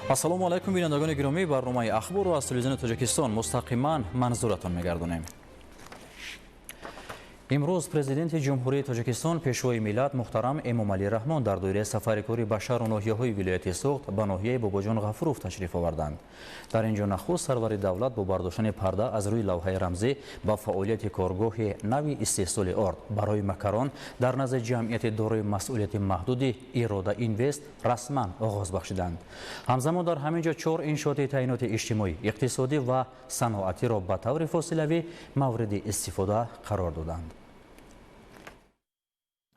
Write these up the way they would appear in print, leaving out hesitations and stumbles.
Ассалому алайкум, бинандагони гиромӣ. Барномаи Ахборро аз Телевизиони Тоҷикистон мустақиман манзуратон мегардонем. Имрӯз Президенти Ҷумҳурии Тоҷикистон, Пешвои миллат муҳтарам Эмомалӣ Раҳмон дар доираи сафари корӣ ба шаҳру ноҳияҳои вилояти Суғд ба ноҳияи Бобоҷон Ғафуров ташриф оварданд. Дар ин ҷо нахуст сарвари давлат бо бардоштани парда аз рӯи лавҳаи рамзӣ ба фаъолияти коргоҳи нави истеҳсоли орд барои макарон дар назди ҷамъияти дорои масъулияти маҳдуди Ирода Инвест расман оғоз бахшиданд. Ҳамзамон дар ҳамин ҷо чор иншооти таъиноти иҷтимоӣ, иқтисодӣ ва саноатиро ба таври фосилавӣ мавриди истифода қарор доданд.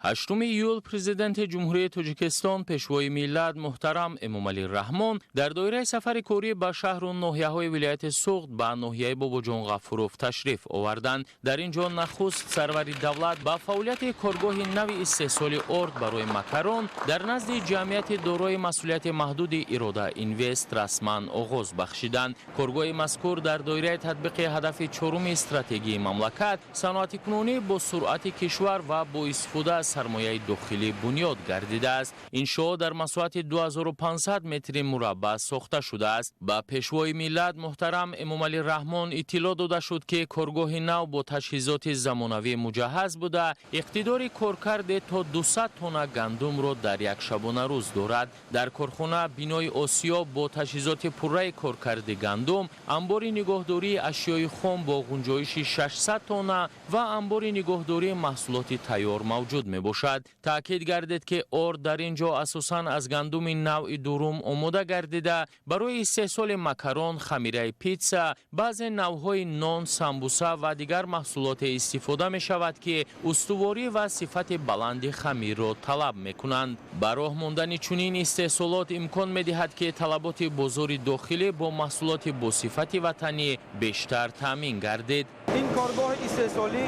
8 июл Президенти Ҷумҳурии Тоҷикистон, Пешвои миллат муҳтарам Эмомалӣ Раҳмон дар доираи сафари корӣ ба шаҳру ноҳияҳои вилояти Суғд ба ноҳияи Бобоҷон Ғафуров ташриф оварданд. Дар ин ҷо нахуст сарвари давлат ба фаъолияти коргоҳи нави истеҳсоли орд барои макарон дар назди ҷамъияти дорои масъулияти маҳдуди Ирода Инвест расман оғоз бахшиданд. Коргоҳи мазкур дар доираи татбиқи ҳадафи чоруми стратегии мамлакат, саноатикунонӣ бо суръати кишвар ва бо истифода аз сармояи дохилӣ бунёд гардидааст. Иншоот дар масоҳати 2500 метри мураббаъ сохта шудааст. Ба Пешвои миллат муҳтарам Эмомалӣ Раҳмон иттилоъ дода шуд, ки коргоҳи нав бо таҷҳизоти замонавӣ муҷаҳҳаз буда, иқтидори коркарде то 200 тонна гандумро дар як шабонарӯз дорад. Дар корхона бинои осиёб бо таҷҳизоти пурраи коркарди гандум, амбори нигоҳдории ашёи хом бо ғунҷоиши 600 тонна ва амбори нигоҳдории маҳсулоти тайёр мавҷуд мебошад. Таъкид гардид, ки орд дар ин ҷо асосан аз гандуми навъи дурум омода гардида, барои истеҳсоли макарон, хамираи питса, баъзе навъҳои нон, самбуса ва дигар маҳсулоте истифода мешавад, ки устуворӣ ва сифати баланди хамирро талаб мекунанд. Ба роҳ мондани чунин истеҳсолот имкон медиҳад, ки талаботи бозори дохилӣ бо маҳсулоти босифати ватанӣ бештар таъмин гардид. Ин коргоҳи истеҳсолӣ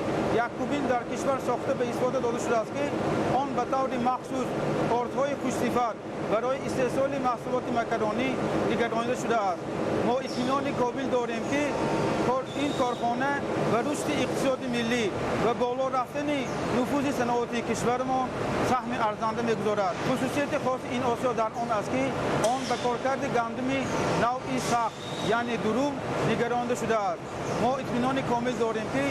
якумин дар кишвар сохта ба истифода дода шудааст, ки он ба таври махсус ордҳои хушсифат барои истеҳсоли маҳсулоти макаронӣ нигаронида шудааст. Мо итминони комил дорем, ки ин корхона ба рушди иқтисоди миллӣ ва боло рафтани нуфузи саноатии кишвармон саҳми арзанда мегузорад. Хусусияти хоси ин осиёб дар он аст, ки он ба коркарди гандуми навъи сахт, яъне дурум, нигаронида шудааст. Мо итминони комил дорем, ки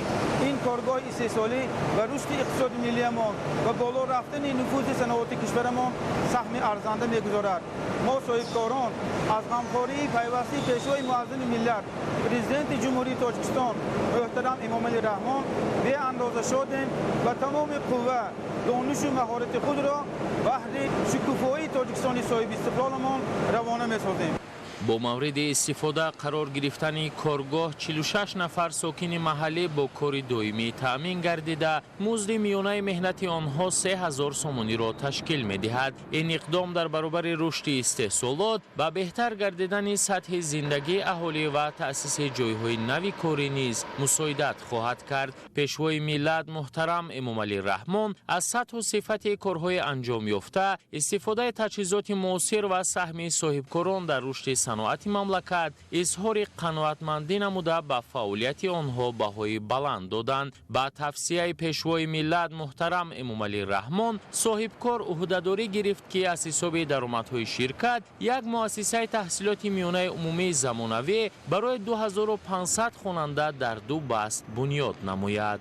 ин коргоҳи истеҳсолӣ ба рушди иқтисоди миллиямон ва боло рафтани нуфузи саноати кишварамон саҳми арзанда мегузорад. Мо, соҳибкорон, аз ғамхории пайвастаи Пешвои муаззами миллат, Президенти Ҷумҳурии Тоҷикистон муҳтарам Эмомалӣ Раҳмон беандоза шодем ва тамоми қувва, донишу маҳорати худро баҳри шукуфоии Тоҷикистони соҳибистиқлоламон равона месозем. Бо мавриди истифода қарор гирифтани коргоҳ 46 нафар сокини маҳаллӣ бо кори доимӣ таъмин гардида, музди миёнаи меҳнати онҳо 3000 сомониро ташкил медиҳад. Ин иқдом дар баробари рушди истеҳсолот ба беҳтар гардидани сатҳи зиндагии аҳолӣ ва таъсиси ҷойҳои нави корӣ низ мусоидат хоҳад кард. Пешвои миллат муҳтарам Эмомалӣ Раҳмон аз сатҳу сифати корҳои анҷомёфта, истифодаи таҷҳизоти муосир ва саҳми соҳибкорон дар рушди саноати мамлакат изҳори қаноатмандӣ намуда, ба фаъолияти онҳо баҳои баланд доданд. Ба тавсияи Пешвои миллат муҳтарам Эмомалӣ Раҳмон соҳибкор ӯҳдадорӣ гирифт, ки аз ҳисоби даромадҳои ширкат як муассисаи таҳсилоти миёнаи умумии замонавӣ барои 2500 хонанда дар ду баст бунёд намояд.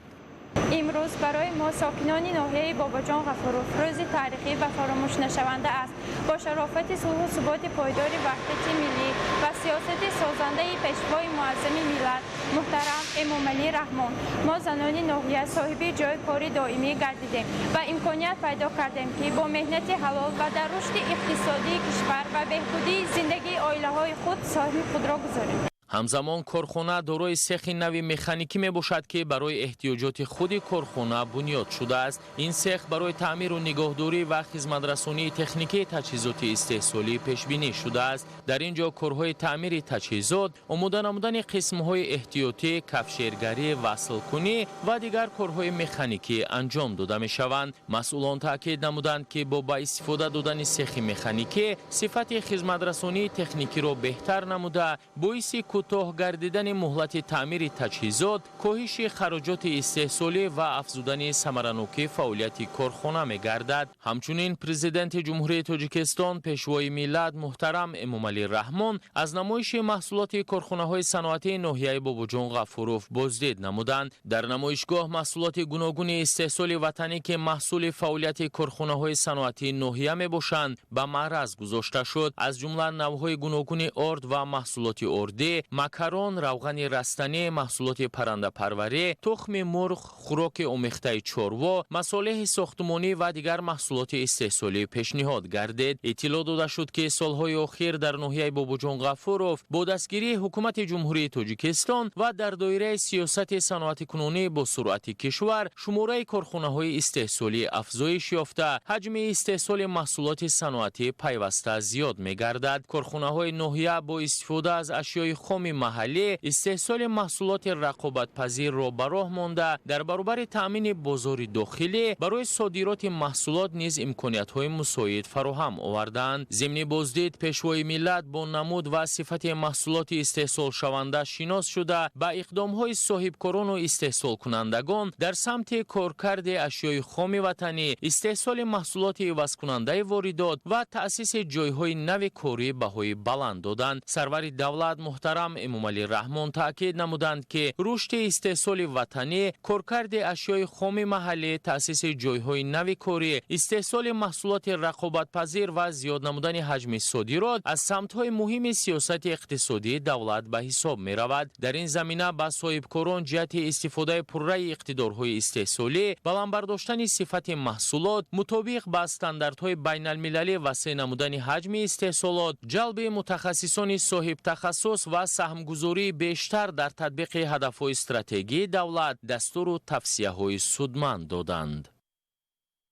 Имрӯз барои мо, сокинони ноҳияи Бобоҷон Ғафуров, рӯзи таърихӣ ва фаромӯшнашаванда аст. Бо шарофати сулҳу суботи пойдори ваҳдати миллӣ ва сиёсати созандаи Пешвои муаззами миллат муҳтарам Эмомалӣ Раҳмон мо, занони ноҳия, соҳиби ҷои кори доимӣ гардидем ва имконият пайдо кардем, ки бо меҳнати ҳалол ва дар рушди иқтисодии кишвар ва беҳбудии зиндагии оилаҳои худ саҳми худро гузорем. Ҳамзамон корхона дорои сехи нави механикӣ мебошад, ки барои эҳтиёҷоти худи корхона бунёд шудааст. Ин сех барои таъмиру нигоҳдорӣ ва хизматрасонии техникии таҷҳизоти истеҳсолӣ пешбинӣ шудааст. Дар ин ҷо корҳои таъмири таҷҳизот, омода намудани қисмҳои эҳтиётӣ, кафшергарӣ, васлкунӣ ва дигар корҳои механикӣ анҷом дода мешаванд. Масъулон таъкид намуданд, ки бо ба истифода додани сехи механикӣ сифати хизматрасонии техникиро беҳтар намуда, боиси кӯтоҳ гардидани муҳлати таъмири таҷҳизот, коҳиши хароҷоти истеҳсолӣ ва афзудани самаранокии фаъолияти корхона мегардад. Ҳамчунин Президенти Ҷумҳурии Тоҷикистон, Пешвои миллат муҳтарам Эмомалӣ Раҳмон аз намоиши маҳсулоти корхонаҳои саноатии ноҳияи Бобоҷон Ғафуров боздид намуданд. Дар намоишгоҳ маҳсулоти гуногуни истеҳсоли ватанӣ, ки маҳсули фаъолияти корхонаҳои саноатии ноҳия мебошанд, ба маъраз гузошта шуд. Аз ҷумла навъҳои гуногуни орд ва маҳсулоти ордӣ, макарон, равғани растанӣ, маҳсулоти паррандапарварӣ, тухми мурғ, хӯроки омехтаи чорво, масолеҳи сохтмонӣ ва дигар маҳсулоти истеҳсолӣ пешниҳод гардид. Иттилоъ дода шуд, ки солҳои охир дар ноҳияи Бобоҷон Ғафуров бо дастгирии Ҳукумати Ҷумҳурии Тоҷикистон ва дар доираи сиёсати саноатикунонӣ бо суръати кишвар шумораи корхонаҳои истеҳсолӣ афзоиш ёфта, ҳаҷми истеҳсоли маҳсулоти саноатӣ пайваста зиёд мегардад. Корхонаҳои ноҳия бо истифода аз ашёи хоми маҳаллӣ истеҳсоли маҳсулоти рақобатпазирро ба роҳ монда, дар баробари таъмини бозори дохилӣ барои содироти маҳсулот низ имкониятҳои мусоид фароҳам оварданд. Зимни боздид Пешвои миллат бо намуд ва сифати маҳсулоти истеҳсолшаванда шинос шуда, ба иқдомҳои соҳибкорону истеҳсолкунандагон дар самти коркарди ашёи хоми ватанӣ, истеҳсоли маҳсулоти ивазкунандаи воридот ва таъсиси ҷойҳои нави корӣ баҳои баланд доданд. Сарвари давлат муҳтарам Эмомалӣ Раҳмон таъкид намуданд, ки рушди истеҳсоли ватанӣ, коркарди ашёи хоми маҳаллӣ, таъсиси ҷойҳои нави корӣ, истеҳсоли маҳсулоти рақобатпазир ва зиёд намудани ҳаҷми содирот аз самтҳои муҳими сиёсати иқтисодии давлат ба ҳисоб меравад. Дар ин замина ба соҳибкорон ҷиҳати истифодаи пурраи иқтидорҳои истеҳсолӣ, баланд бардоштани сифати маҳсулот мутобиқ ба стандартҳои байналмилалӣ, васеъ намудани ҳаҷми истеҳсолот, ҷалби мутахассисони соҳибтахассус ва саҳмгузории бештар дар татбиқи ҳадафҳои стратегии давлат дастуру тавсияҳои судманд доданд.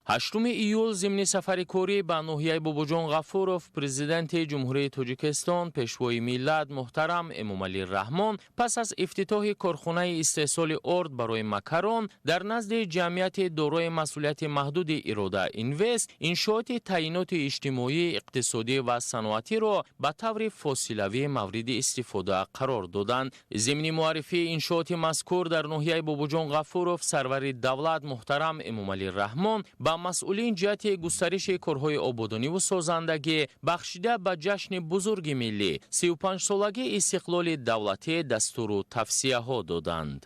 8 июл зимни сафари корӣ ба ноҳияи Бобоҷон Ғафуров Президенти Ҷумҳурии Тоҷикистон, Пешвои миллат муҳтарам Эмомалӣ Раҳмон пас аз ифтитоҳи корхонаи истеҳсоли орд барои макарон дар назди ҷамъияти дорои масъулияти маҳдуди Ирода Инвест иншооти таъиноти иҷтимоӣ, иқтисодӣ ва саноатиро ба таври фосилавӣ мавриди истифода қарор доданд. Зимни муаррифии иншооти мазкур дар ноҳияи Бобоҷон Ғафуров сарвари давлат муҳтарам Эмомалӣ Раҳмон ба масъулин ҷиҳати густариши корҳои ободониву созандагӣ бахшида ба ҷашни бузурги миллӣ 35-солагии истиқлоли давлатӣ дастуру тавсияҳо доданд.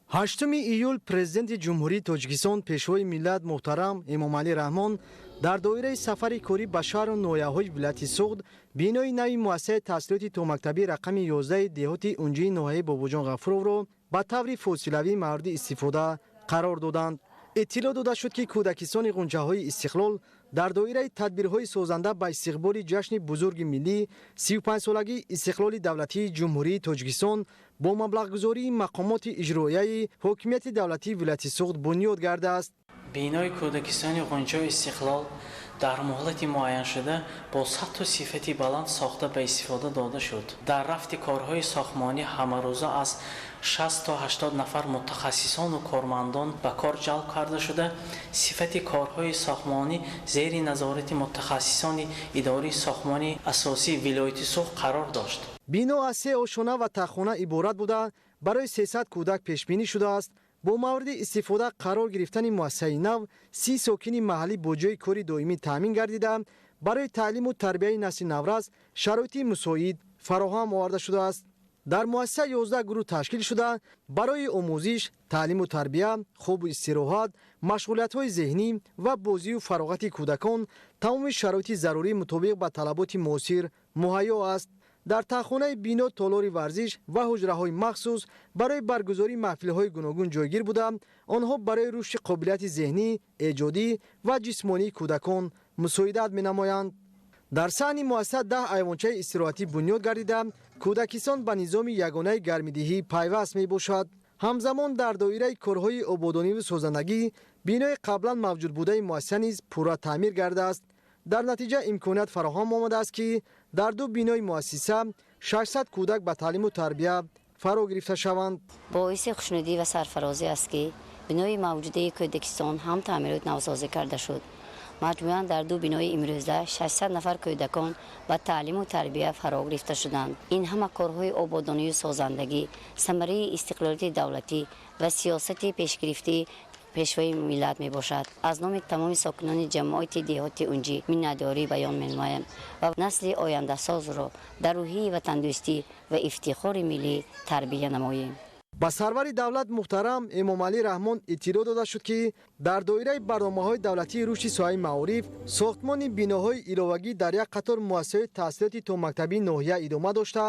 8 июл Президенти Ҷумҳурии Тоҷикистон, Пешвои миллат муҳтарам Эмомалӣ Раҳмон дар доираи сафари корӣ ба шаҳру ноҳияҳои вилояти Суғд бинои нави муассисаи таҳсилоти томактабӣ рақами 11 деҳоти Унҷии ноҳияи Бобоҷон Ғафуровро ба таври фосилавӣ мавриди истифода қарор доданд. Иттилоъ дода шуд, ки кӯдакистони ғунчаҳои истиқлол дар доираи тадбирҳои созанда ба истиқболи ҷашни бузурги миллӣ 35-солагии истиқлоли давлатии Ҷумҳурии Тоҷикистон бо маблағгузории мақомоти иҷроияи ҳокимияти давлатии вилояти Суғд бунёд гардааст. Бинои кӯдакистони ғунчаҳои истиқлол дар муҳлати муайяншуда бо сатҳу сифати баланд сохта ба истифода дода шуд. Дар рафти корҳои сохтмонӣ ҳамарӯза аз 60 то 80 нафар мутахассисону кормандон ба кор ҷалб карда шуда, сифати корҳои сохтмонӣ зери назорати мутахассисони идораи сохтмонии асосии вилояти Суғд қарор дошт. Бино аз се ошона ва таххона иборат буда, барои 300 кӯдак пешбинӣ шудааст. Бо мавриди истифода қарор гирифтани муассисаи нав 30 сокини маҳаллӣ бо ҷойи кори доимӣ таъмин гардида, барои таълиму тарбияи насли наврас шароити мусоид фароҳам оварда шудааст. Дар муассиса 11 гурӯҳ ташкил шуда, барои омӯзиш, таълиму тарбия, хобу истироҳат, машғулиятҳои зеҳнӣ ва бозию фароғати кӯдакон тамоми шароити зарурӣ мутобиқ ба талаботи муосир муҳайё аст. Дар таххонаи бино толори варзиш ва ҳуҷраҳои махсус барои баргузории маҳфилҳои гуногун ҷойгир буда, онҳо барои рушди қобилияти зеҳнӣ, эҷодӣ ва ҷисмонии кӯдакон мусоидат менамоянд. Дар саҳни муассиса 10 айвончаи истироҳатӣ бунёд гардида, кӯдакистон ба низоми ягонаи гармидиҳӣ пайваст мебошад. Ҳамзамон дар доираи корҳои ободониву созандагӣ бинои қаблан мавҷудбудаи муассиса низ пурра таъмир гардааст. Дар натиҷа имконият фароҳам омадааст, ки дар ду бинои муассиса 600 кӯдак ба таълиму тарбия фаро гирифта шаванд. Боиси хушнудӣ ва сарфарозӣ аст, ки бинои мавҷудаи кӯдакистон ҳам таъмирот навсозӣ карда шуд. Маҷмӯан дар ду бинои имрӯза 600 нафар кӯдакон ба таълиму тарбия фаро гирифта шуданд. Ин ҳама корҳои ободонию созандагӣ, самараи истиқлолияти давлатӣ ва сиёсати пешгирифтии Пешвои миллат мебошад. Аз номи тамоми сокинони ҷамоати деҳоти Унҷӣ миннатдорӣ баён менамоям ва насли ояндасозро дар рӯҳияи ватандӯстӣ ва ифтихори миллӣ тарбия намоем. Ба сарвари давлат муҳтарам Эмомалӣ Раҳмон иттилоъ дода шуд, ки дар доираи барномаҳои давлатии рушди соҳаи маориф сохтмони биноҳои иловагӣ дар як қатор муассисаҳои таҳсилоти томактабии ноҳия идома дошта,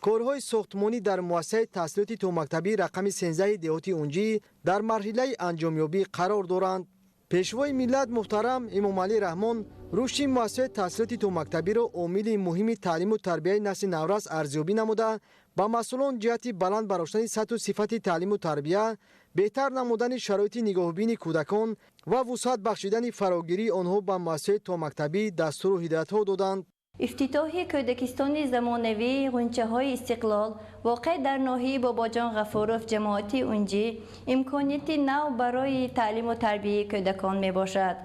корҳои сохтмонӣ дар муассисаи таҳсилоти томактабии рақами 13 деҳоти Унҷӣ дар марҳилаи анҷомёбӣ қарор доранд. Пешвои миллат муҳтарам Эмомалӣ Раҳмон рушди муассисаҳои таҳсилоти томактабиро омили муҳими таълиму тарбияи насли наврас арзёбӣ намуда, ба масъулон ҷиҳати баланд бардоштани сатҳу сифати таълиму тарбия, беҳтар намудани шароити нигоҳубини кӯдакон ва вусъат бахшидани фарогирии онҳо ба муассисаҳои томактабӣ дастуру ҳидоятҳо доданд. Ифтитоҳи кӯдакистони замонавии Ғунчаҳои Истиқлол воқеъ дар ноҳияи Бобоҷон Ғафуров ҷамоати Унҷӣ имконияти нав барои таълиму тарбияи кӯдакон мебошад.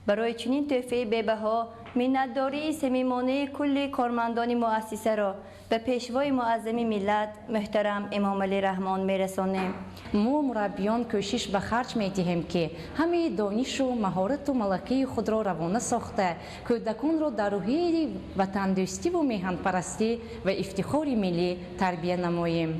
Барои чунин тӯҳфаи бебаҳо миннатдории самимонаи кулли кормандони муассисаро ба пешвои муаззами миллат муҳтарам Эмомалӣ Раҳмон мерасонем. Мо мураббиён кӯшиш ба харҷ медиҳем, ки ҳамаи донишу маҳорату малакаи худро равона сохта, кӯдаконро дар рӯҳияи ватандӯстиву меҳанпарастӣ ва ифтихори миллӣ тарбия намоем.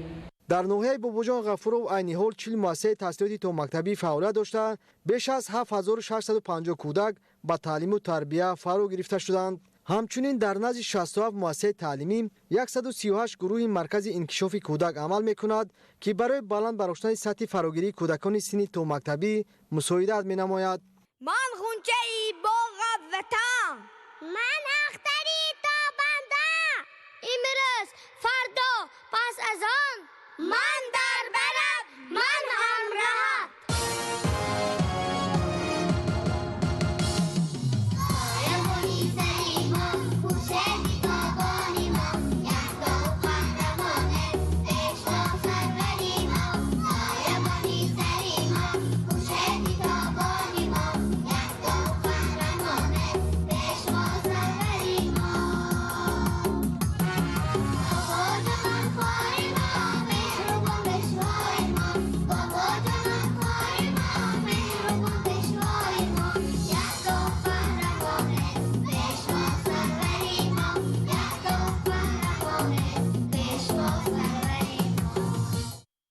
Дар ноҳияи Бобоҷон Ғафуров айни ҳол 40 муассисаи таҳсилоти томактабӣ фаъолият дошта, беш аз 7650 кӯдак ба таълиму тарбия фаро гирифта шуданд. Ҳамчунин дар назди 67 муассисаи таълимӣ 138 гурӯҳи маркази инкишофи кӯдак амал мекунад, ки барои баланд бардоштани сатҳи фарогирии кӯдакони синни томактабӣ мусоидат менамояд. Ман ғунчаи боға ватан, ман ахтари тобанда, имрӯз, фардо, пас аз он ман дар барат, ман ҳамроҳат.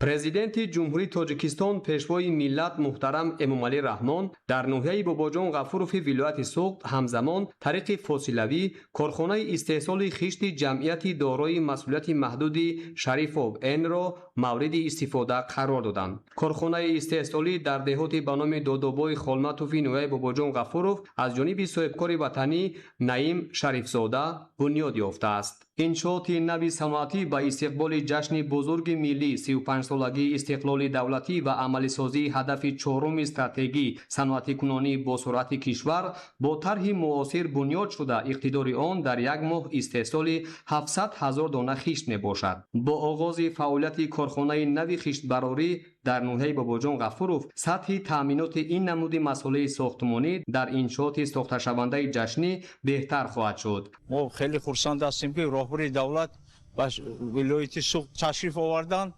Президенти Ҷумҳурии Тоҷикистон Пешвои миллат муҳтарам Эмомалӣ Раҳмон дар ноҳияи Бобоҷон Ғафурови вилояти Суғд ҳамзамон тариқи фосилавӣ корхонаи истеҳсоли хишти ҷамъияти дорои масъулияти маҳдуди Шарифов Н-ро мавриди истифода қарор доданд. Корхонаи истеҳсолӣ дар деҳоти ба номи Додобои Холматови ноҳияи Бобоҷон Ғафуров аз ҷониби соҳибкори ватанӣ Наим Шарифзода бунёд ёфтааст. Иншооти нави саноатӣ ба истиқболи ҷашни бузурги миллӣ 35-солагии истиқлоли давлатӣ ва амалисозии ҳадафи чоруми стратегӣ саноатикунонии босуръати кишвар бо тарҳи муосир бунёд шуда, иқтидори он дар як моҳ истеҳсоли 700 ҳазор дона хишт мебошад. Бо оғози фаъолияти корхонаи нави хиштбарорӣ дар ноҳияи Бобоҷон Ғафуров сатҳи таъминоти ин намуди масъулаи сохтмонӣ дар иншооти сохташавандаи ҷашнӣ беҳтар хоҳад шуд. Мо хеле хурсанд ҳастем, ки роҳбари давлат ба вилояти Суғд ташриф оварданд.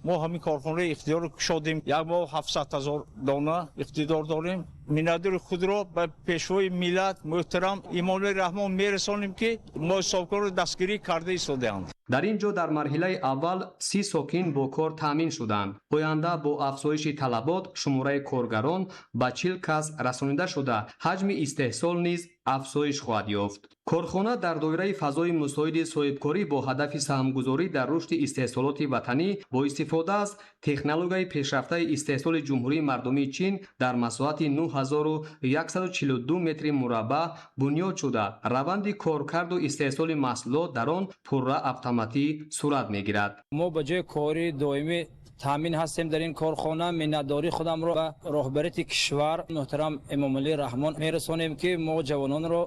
Мо ҳамин корхонаи иқтидорро кушодем. Як моҳ 700 ҳазор дона иқтидор дорем. Миннатдори худро ба пешвои миллат муҳтарам Эмомалӣ Раҳмон мерасонем, ки мо ҳисобкорро дастгирӣ карда истодаанд. Дар ин ҷо дар марҳилаи аввал 30 сокин бо кор таъмин шуданд. Оянда бо афзоиши талабот шумораи коргарон ба 40 кас расонида шуда, ҳаҷми истеҳсол низ афзоиш хоҳад ёфт. Корхона дар доираи фазои мусоиди соҳибкорӣ бо ҳадафи саҳмгузорӣ дар рушди истеҳсолоти ватанӣ бо истифода аз технологияи пешрафтаи истеҳсоли Ҷумҳурии Мардумии Чин дар масоҳати 9142 метри мураббаъ бунёд шуда, раванди коркарду истеҳсоли маҳсулот дар он пурра автоматӣ сурат мегирад. Мо ба ҷои кори доимӣ таъмин ҳастем дар ин корхона. Миннатдории худамро ба роҳбарияти кишвар муҳтарам Эмомалӣ Раҳмон мерасонем, ки мо ҷавононро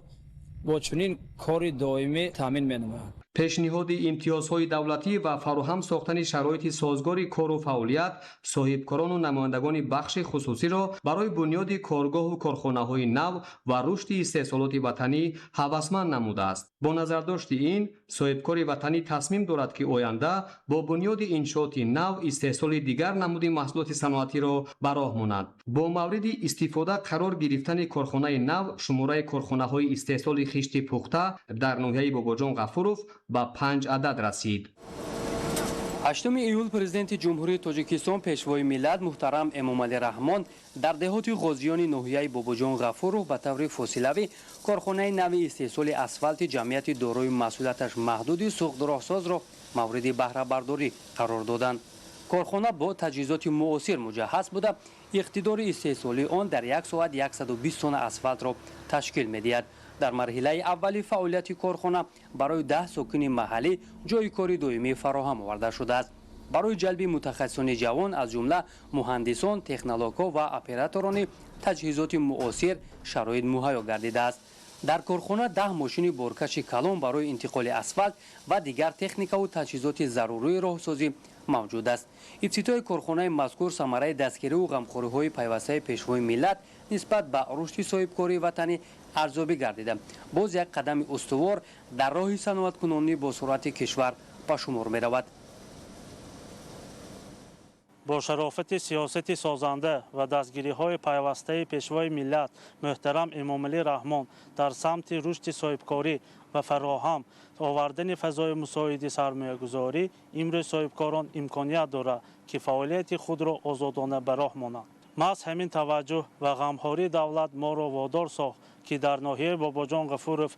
бо чунин кори доимӣ таъмин менамояд. Пешниҳоди имтиёзҳои давлатӣ ва фароҳам сохтани шароити созгори кору фаъолият соҳибкорону намояндагони бахши хусусиро барои бунёди коргоҳу корхонаҳои нав ва рушди истеҳсолоти ватанӣ ҳавасманд намудааст. Бо назардошти ин, соҳибкори ватанӣ тасмим дорад, ки оянда бо бунёди иншооти нав истеҳсоли дигар намуди маҳсулоти саноатиро ба роҳ монад. Бо мавриди истифода қарор гирифтани корхонаи нав, шумораи корхонаҳои истеҳсоли хишти пухта дар ноҳияи Бобоҷон Ғафуров ба 5 адад расид. 8 июл Президенти Ҷумҳурии Тоҷикистон, Пешвои миллат муҳтарам Эмомалӣ Раҳмон дар деҳоти Ғозиёни ноҳияи Бобоҷон Ғафуров ба таври фосилавӣ корхонаи нави истеҳсоли асфалти ҷамъияти дорои масъулияташ маҳдуди Суғд-роҳсозро мавриди баҳрабардорӣ қарор доданд. Корхона бо таҷҳизоти муосир муҷаҳҳаз буда, иқтидори истеҳсолии он дар як соат 120 тонна асфалтро ташкил медиҳад. Дар марҳилаи аввали фаъолияти корхона барои 10 сокини маҳаллӣ ҷойи кори доимӣ фароҳам оварда шудааст. Барои ҷалби мутахассисони ҷавон, аз ҷумла муҳандисон, технологҳо ва операторони таҷҳизоти муосир шароит муҳайё гардидааст. Дар корхона 10 мошини боркаши калон барои интиқоли асфалт ва дигар техникаву таҷҳизоти зарурии роҳсозӣ мавҷуд аст. Ифтитоҳи корхонаи мазкур самараи дастгириву ғамхориҳои пайвастаи Пешвои миллат нисбат ба рушди соҳибкории ватанӣ арзёбӣ гардида, боз як қадами устувор дар роҳи саноаткунонӣ бо суръати кишвар ба шумор меравад. Бо шарофати сиёсати созанда ва дастгириҳои пайвастаи Пешвои миллат муҳтарам Эмомалӣ Раҳмон дар самти рушди соҳибкорӣ ва фароҳам овардани фазои мусоиди сармоягузорӣ, имрӯз соҳибкорон имконият дорад, ки фаъолияти худро озодона ба роҳ монанд. Маҳз ҳамин таваҷҷӯҳ ва ғамхории давлат моро водор сохт, ки дар ноҳияи Бобоҷон Ғафуров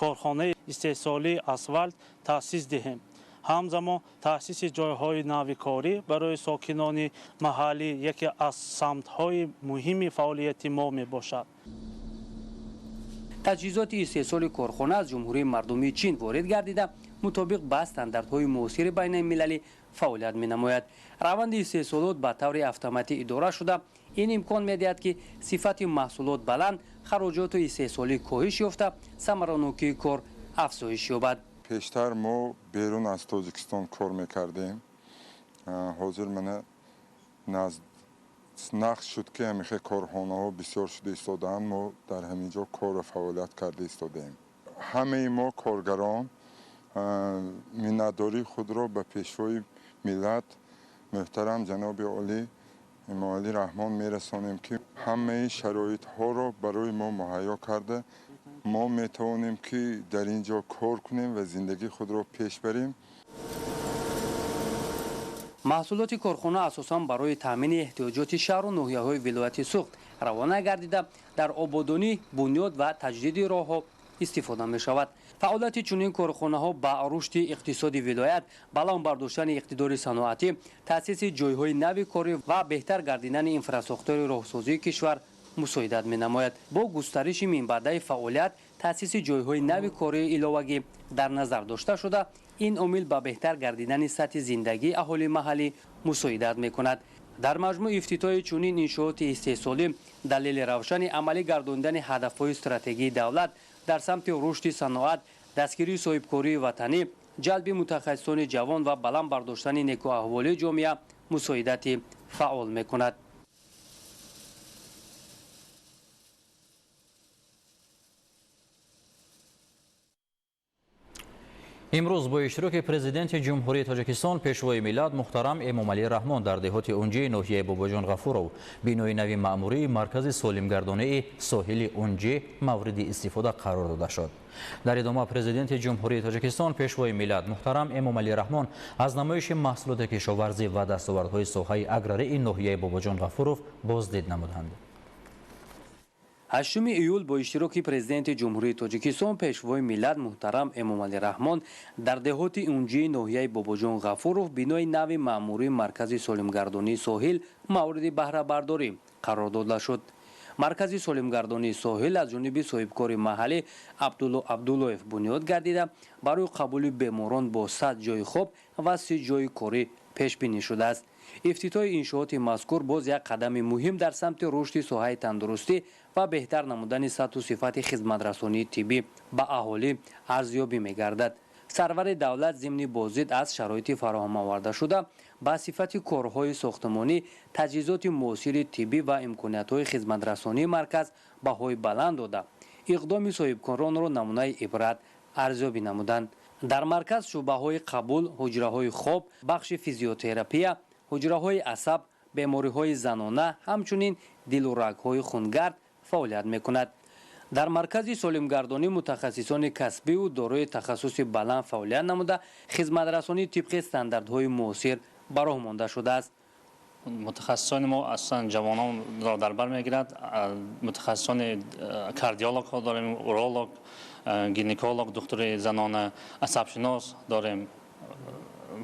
корхонаи истеҳсолии асфалт таъсис диҳем. Ҳамзамон таъсиси ҷойҳои нави корӣ барои сокинони маҳаллӣ яке аз самтҳои муҳими фаъолияти мо мебошад. Таҷҳизоти истеҳсоли корхона аз Ҷумҳурии Мардумии Чин ворид гардида, мутобиқ ба стандартҳои муосири байналмилалӣ фаъолият менамояд. Раванди истеҳсолот ба таври автоматӣ идора шуда, ин имкон медиҳад, ки сифати маҳсулот баланд, хароҷоти истеҳсолӣ коҳиш ёфта, самаранокии кор афзоиш ёбад. Пештар мо берун аз Тоҷикистон кор мекардем. Ҳозир мана нақш шуд, ки ҳамихе корхонаҳо бисёр шуда истодаанд. Мо дар ҳамин ҷо корро фаъолият карда истодаем. Ҳамаи мо коргарон миннатдории худро ба Пешвои миллат муҳтарам ҷаноби олӣ Эмомалӣ Раҳмон мерасонем, ки ҳамаи шароитҳоро барои мо муҳайё карда, мо метавонем, ки дар ин ҷо кор кунем ва зиндагии худро пеш барем. Маҳсулоти корхона асосан барои таъмини эҳтиёҷоти шаҳру ноҳияҳои вилояти Суғд равона гардида, дар ободонӣ, бунёд ва таҷдиди роҳҳо истифода мешавад. Фаъолияти чунин корхонаҳо ба рушди иқтисоди вилоят, баланд бардоштани иқтидори саноатӣ, таъсиси ҷойҳои нави корӣ ва беҳтар гардидани инфрасохтори роҳсозии кишвар мусоидат менамояд. Бо густариши минбаъдаи фаъолият, таъсиси ҷойҳои нави кории иловагӣ дар назар дошта шуда, ин омил ба беҳтар гардидани сатҳи зиндагии аҳолии маҳаллӣ мусоидат мекунад. Дар маҷмӯъ, ифтитоҳи чунин иншооти истеҳсолӣ далели равшани амалӣ гардондани ҳадафҳои стратегии давлат дар самти рушди саноат, дастгирии соҳибкории ватанӣ, ҷалби мутахассисони ҷавон ва баланд бардоштани некӯаҳволии ҷомеа мусоидати фаъол мекунад. Имрӯз бо иштироки Президенти Ҷумҳурии Тоҷикистон, Пешвои миллат муҳтарам Эмомалӣ Раҳмон дар деҳоти Унҷии ноҳияи Бобоҷон Ғафуров бинои нави маъмурии маркази солимгардонии соҳили Унҷӣ мавриди истифода қарор дода шуд. Дар идома Президенти Ҷумҳурии Тоҷикистон, Пешвои миллат муҳтарам Эмомалӣ Раҳмон аз намоиши маҳсулоти кишоварзӣ ва дастовардҳои соҳаи аграрии ноҳияи Бобоҷон Ғафуров боздид намуданд. 8 июл бо иштироки Президенти Ҷумҳурии Тоҷикистон, Пешвои миллат муҳтарам Эмомалӣ Раҳмон дар деҳоти Унҷии ноҳияи Бобоҷон Ғафуров бинои нави маъмурии маркази солимгардонии соҳил мавриди баҳрабардорӣ қарор дода шуд. Маркази солимгардонии соҳил аз ҷониби соҳибкори маҳаллӣ Абдулло Абдуллоев бунёд гардида, барои қабули беморон бо 100 ҷойи хоб ва 30 ҷойи корӣ пешбинӣ шудааст. Ифтитоҳи иншооти мазкур боз як қадами муҳим дар самти рушди соҳаи тандурустӣ ва беҳтар намудани сатҳу сифати хизматрасонии тиббӣ ба аҳолӣ арзёбӣ мегардад. Сарвари давлат зимни боздид аз шароити фароҳам оварда шуда ба сифати корҳои сохтмонӣ, таҷҳизоти муосири тиббӣ ва имкониятҳои хизматрасонии марказ баҳои баланд дода, иқдоми соҳибкоронро намунаи ибрат арзёбӣ намуданд. Дар марказ шӯъбаҳои қабул, ҳуҷраҳои хоб, бахши физиотерапия, ҳуҷраҳои асаб, бемориҳои занона, ҳамчунин дилу рагҳои хунгард фаъолият мекунад. Дар маркази солимгардонӣ мутахассисони касбиву дорои тахассуси баланд фаъолият намуда, хизматрасонӣ тибқи стандартҳои муосир ба роҳ монда шудааст. Мутахассисони мо асосан ҷавононро дар бар мегирад. Мутахассисони кардиологҳо дорем, уролог, гинеколог, духтури занона, асабшинос дорем.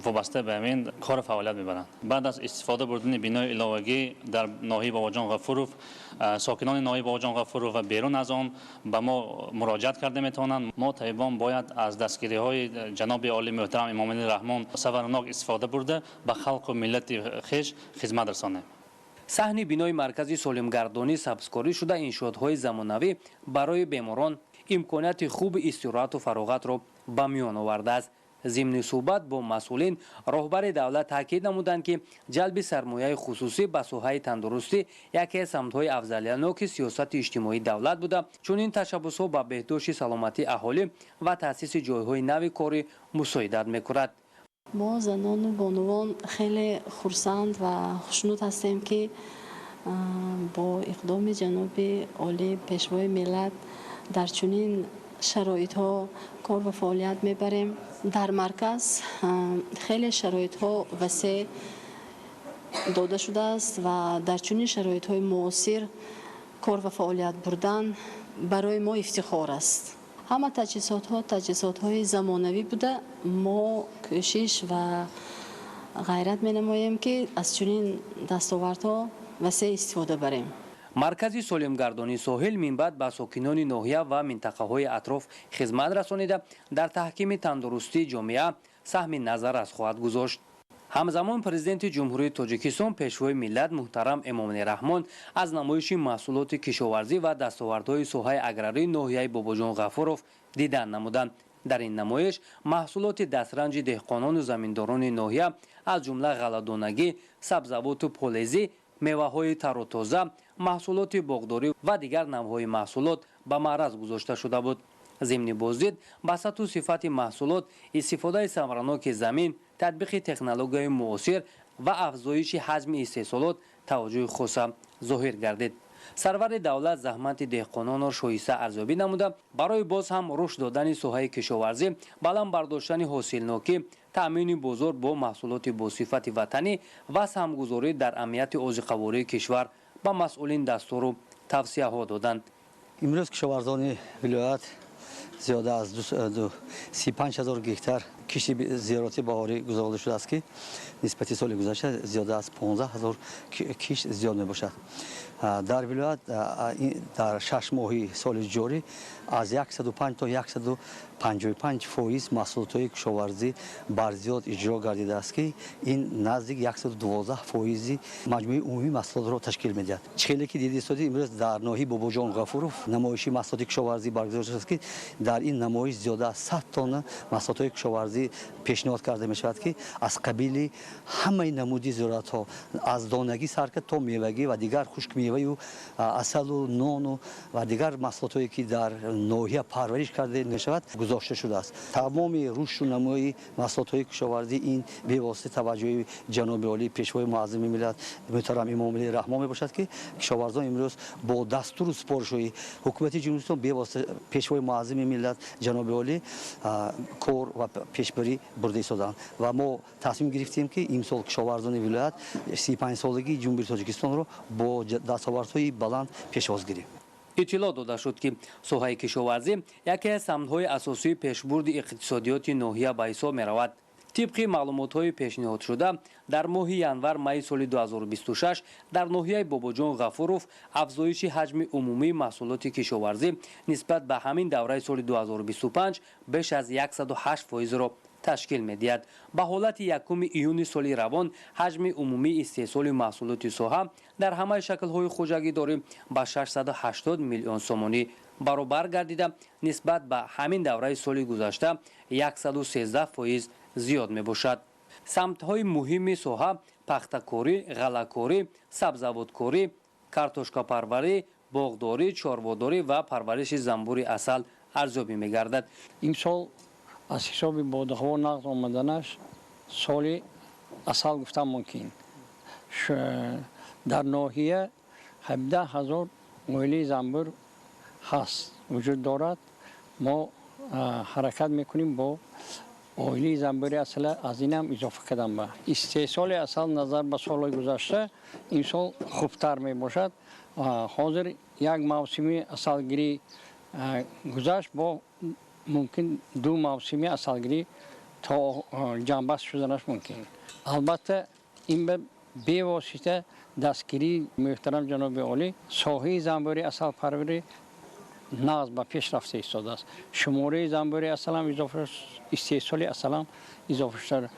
Вобаста ба ҳамин кор фаъолият мебаранд. Баъд аз истифода бурдани бинои иловагӣ дар ноҳияи Бобоҷон Ғафуров, сокинони ноҳияи Бобоҷон Ғафуров ва берун аз он ба мо муроҷиат карда метавонанд. Мо табибон бояд аз дастгириҳои ҷаноби олии муҳтарам Эмомалӣ Раҳмон самаранок истифода бурда ба халқу миллати хеш хизмат расонем. Саҳни бинои маркази солимгардонӣ сабзкорӣ шуда, иншоотҳои замонавӣ барои беморон имконияти хуби истироҳату фароғатро ба миён овардааст. Зимни суҳбат бо масъулин роҳбари давлат таъкид намуданд, ки ҷалби сармояи хусусӣ ба соҳаи тандурустӣ яке аз самтҳои афзалиятноки сиёсати иҷтимоии давлат буда, чунин ташаббусҳо ба беҳдошти саломатии аҳолӣ ва таъсиси ҷойҳои нави корӣ мусоидат мекунад. Мо занону бонувон хеле хурсанд ва хушнуд ҳастем, ки бо иқдоми ҷаноби олӣ Пешвои миллат дар чунин шароитҳо кор ва фаъолият мебарем. Дар марказ хеле шароитҳо васеъ дода шудааст ва дар чунин шароитҳои муосир кор ва фаъолият бурдан барои мо ифтихор аст. Ҳама таҷҳизотҳо таҷҳизотҳои замонавӣ буда, мо кӯшиш ва ғайрат менамоем, ки аз чунин дастовардҳо васеъ истифода барем. Маркази солимгардонии соҳил минбаъд ба сокинони ноҳия ва минтақаҳои атроф хизмат расонида, дар таҳкими тандурустии ҷомеа саҳми назаррас хоҳад гузошт. Ҳамзамон Президенти Ҷумҳурии Тоҷикистон, Пешвои миллат муҳтарам Эмомалӣ Раҳмон аз намоиши маҳсулоти кишоварзӣ ва дастовардҳои соҳаи аграрии ноҳияи Бобоҷон Ғафуров дидан намуданд. Дар ин намоиш маҳсулоти дастранҷи деҳқонону заминдорони ноҳия, аз ҷумла ғалладонагӣ, сабзавоту полезӣ, меваҳои тару тоза, маҳсулоти боғдорӣ ва дигар навъҳои маҳсулот ба маъраз гузошта шуда буд. Зимни боздид ба сатҳу сифати маҳсулот, истифодаи самараноки замин, татбиқи технологияи муосир ва афзоиши ҳаҷми истеҳсолот таваҷҷӯҳи хоса зоҳир гардид. Сарвари давлат заҳмати деҳқононро шоиста арзёбӣ намуда, барои боз ҳам рушд додани соҳаи кишоварзӣ, баланд бардоштани ҳосилнокӣ, таъмини бозор бо маҳсулоти босифати ватанӣ ва саҳмгузорӣ дар амнияти озиқавории кишвар ба масъулин дастуру тавсияҳо доданд. Имрӯз кишоварзони вилоят зиёда аз 35 ҳазор гектар кишти зироати баҳорӣ гузаронида шудааст, ки нисбати соли гузашта зиёда аз 15 ҳазор кишт зиёд мебошад. Дар вилоят дар 6 моҳи соли ҷорӣ аз 105 то 155% маҳсулотҳои кишоварзӣ барзиёд иҷро гардидааст, ки ин наздик 112% маҷмӯи умумии маҳсулотро ташкил медиҳад. Хеле ки дида истодед, имрӯз дар ноҳияи Бобоҷон Ғафуров намоиши маҳсулоти кишоварзӣ баргузор шудааст, ки дар ин намоиш зиёда аз 100 тонна маҳсулотҳои кишоварзӣ пешниҳод карда мешавад, ки аз қабили ҳамаи намуди зироатҳо аз донагӣ сар кард то мевагӣ ва дигар хушкмеваю асалу нону ва дигар маҳсулотҳое ки дар ноҳия парвариш карда мешавад гузошта шудааст. Тамоми рушду намои маҳсулотҳои кишоварзӣ ин бевосита таваҷҷӯҳи ҷаноби олӣ Пешвои муаззами миллат муҳтарам Эмомалӣ Раҳмон мебошад, ки кишоварзон имрӯз бо дастуру супоришҳои ҳукумати Ҷумҳурият бевосита Пешвои муаззами миллат ҷаноби олӣ кор ва пешбарӣ бурда истоданд ва мо тасмим гирифтем, ки имсол кишоварзони вилоят 35-солагии Ҷумҳурии Тоҷикистонро бо дастовардҳои баланд пешвоз гирем. Иттилоъ дода шуд, ки соҳаи кишоварзӣ яке аз самтҳои асосии пешбурди иқтисодиёти ноҳия ба ҳисоб меравад. Тибқи маълумотҳои пешниҳодшуда, дар моҳи январ-майи соли 2026 дар ноҳияи Бобоҷон Ғафуров афзоиши ҳаҷми умумии маҳсулоти кишоварзӣ нисбат ба ҳамин давраи соли 2025 беш аз 108%-ро ташкил медиҳад. Ба ҳолати 1 июни соли равон ҳаҷми умумии истеҳсоли маҳсулоти соҳа дар ҳамаи шаклҳои хоҷагидорӣ ба 680 миллион сомонӣ баробар гардида, нисбат ба ҳамин давраи соли гузашта 113% зиёд мебошад. Самтҳои муҳими соҳа пахтакорӣ, ғаллакорӣ, сабзавоткорӣ, картошкапарварӣ, боғдорӣ, чорводорӣ ва парвариши занбури асал арзёбӣ мегардад. Имсол аз ҳисоби бодуҳаво нағз омаданаш соли асал гуфтан мумкин. Дар ноҳия 17 ҳазор оилаи занбур ҳаст, вуҷуд дорад. Мо ҳаракат мекунем бо оилаи занбури асала аз инам илова кардан ба истеҳсоли асал назар ба солҳои гузашта имсол хубтар мебошад. Ҳозир як мавсими асалгирӣ гузашт, бо мумкин ду мавсими асалгирӣ то ҷамъбаст шуданаш мумкин. Албатта ин ба бевосита дастгирии муҳтарам ҷаноби олӣ соҳаи занбури асалпарварӣ нағз ба пеш рафта истодааст. Шумораи занбури асалам илова, истеҳсоли асалам илова шуда.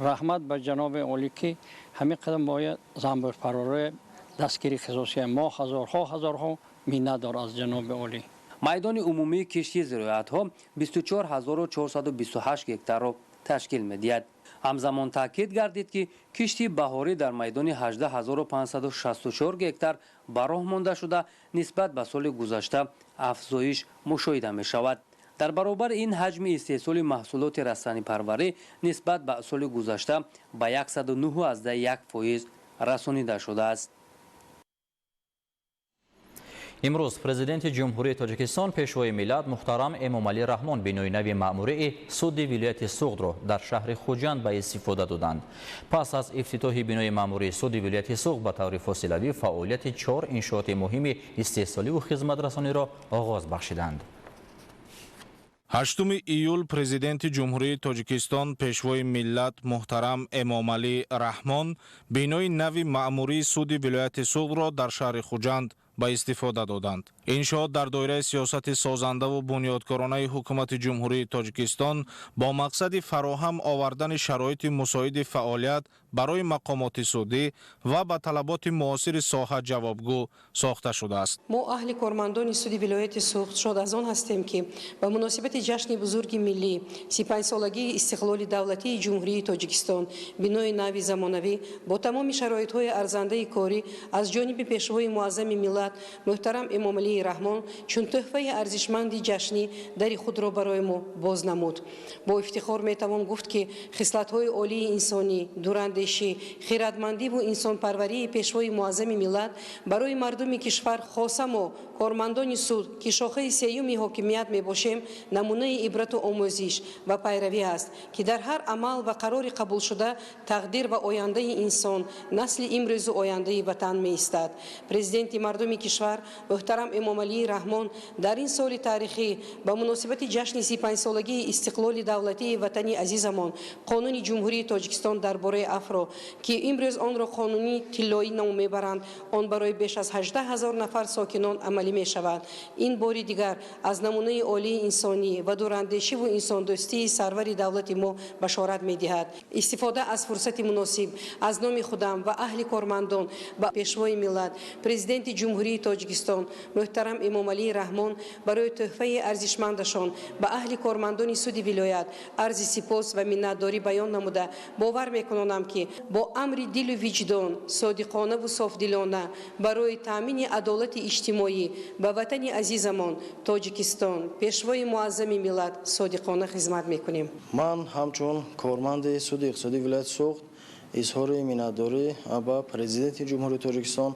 Раҳмат ба ҷаноби олӣ, ки ҳамин қадар бояд занбурпарварро дастгирӣ хусусия. Мо ҳазорҳо ҳазорҳо миннатдор аз ҷаноби олӣ. Майдони умумии кишти зироатҳо 24428 гектарро ташкил медиҳад. Ҳамзамон таъкид гардид, ки кишти баҳорӣ дар майдони 18564 гектар ба роҳ монда шуда, нисбат ба соли гузашта афзоиш мушоҳида мешавад. Дар баробари ин ҳаҷми истеҳсоли маҳсулоти растанипарварӣ нисбат ба соли гузашта ба 109,1% расонида шудааст. Имрӯз Президенти Ҷумҳурии Тоҷикистон, Пешвои миллат муҳтарам Эмомалӣ Раҳмон бинои нави маъмурии суди вилояти Суғдро дар шаҳри Хуҷанд ба истифода доданд. Пас аз ифтитоҳи бинои маъмурии суди вилояти Суғд ба таври фосилавӣ фаъолияти 4 иншооти муҳими истеҳсоливу хизматрасониро оғоз бахшиданд. 8 июл Президенти Ҷумҳурии Тоҷикистон, Пешвои миллат муҳтарам Эмомалӣ Раҳмон бинои нави маъмурии суди вилояти Суғдро дар шаҳри Хуҷанд ба истифода доданд. Иншоот дар доираи сиёсати созандаву бунёдкоронаи ҳукумати Ҷумҳурии Тоҷикистон бо мақсади фароҳам овардани шароити мусоиди фаъолият барои мақомоти судӣ ва ба талаботи муосири соҳа ҷавобгӯ сохта шудааст. Мо аҳли кормандони суди вилояти Суғд шод аз он ҳастем, ки ба муносибати ҷашни бузурги миллӣ 35-солагии истиқлоли давлатии Ҷумҳурии Тоҷикистон бинои нави замонавӣ бо тамоми шароитҳои арзандаи корӣ аз ҷониби Пешвои муаззами миллат муҳтарам Эмомалӣ Раҳмон чун тӯҳфаи арзишманди ҷашнӣ дари худро барои мо боз намуд. Бо ифтихор метавон гуфт, ки хислатҳои олии инсонӣ, дурандешӣ, хиратмандиву инсонпарварии Пешвои муаззами миллат барои мардуми кишвар, хоса мо кормандони суд, ки шохаи сеюми ҳокимият мебошем, намунаи ибрату омӯзиш ва пайравӣ аст, ки дар ҳар амал ва қарори қабулшуда тақдир ва ояндаи инсон, насли имрӯзу ояндаи ватан меистад. Президенти мардуми кишвар муҳтарам Эмомалӣ Раҳмон дар ин соли таърихӣ ба муносибати ҷашни 35-солагии истиқлоли давлатии ватани азизамон Қонуни Ҷумҳурии Тоҷикистон дар бораи афро, ки имрӯз онро қонуни тиллоӣ ном мебаранд, он барои беш аз 18 ҳазор нафар сокинон амалӣ мешавад. Ин бори дигар аз намунаи олии инсонӣ ва дурандешиву инсондӯстии сарвари давлати мо башорат медиҳад. Истифода аз фурсати муносиб аз номи худам ва аҳли кормандон ба Пешвои миллат, Президенти Ҷумҳурии Тоҷикистон муҳтарам Эмомалӣ Раҳмон барои тӯҳфаи арзишмандашон ба аҳли кормандони суди вилоят арзи сипос ва миннатдорӣ баён намуда, бовар мекунонам, ки бо амри дилу виҷдон, содиқонаву софдилона барои таъмини адолати иҷтимоӣ ба ватани азизамон Тоҷикистон, Пешвои муаззами миллат содиқона хизмат мекунем. Ман ҳамчун корманди суди иқтисодии вилояти Суғд изҳори миннатдорӣ ба Президенти Ҷумҳурии Тоҷикистон,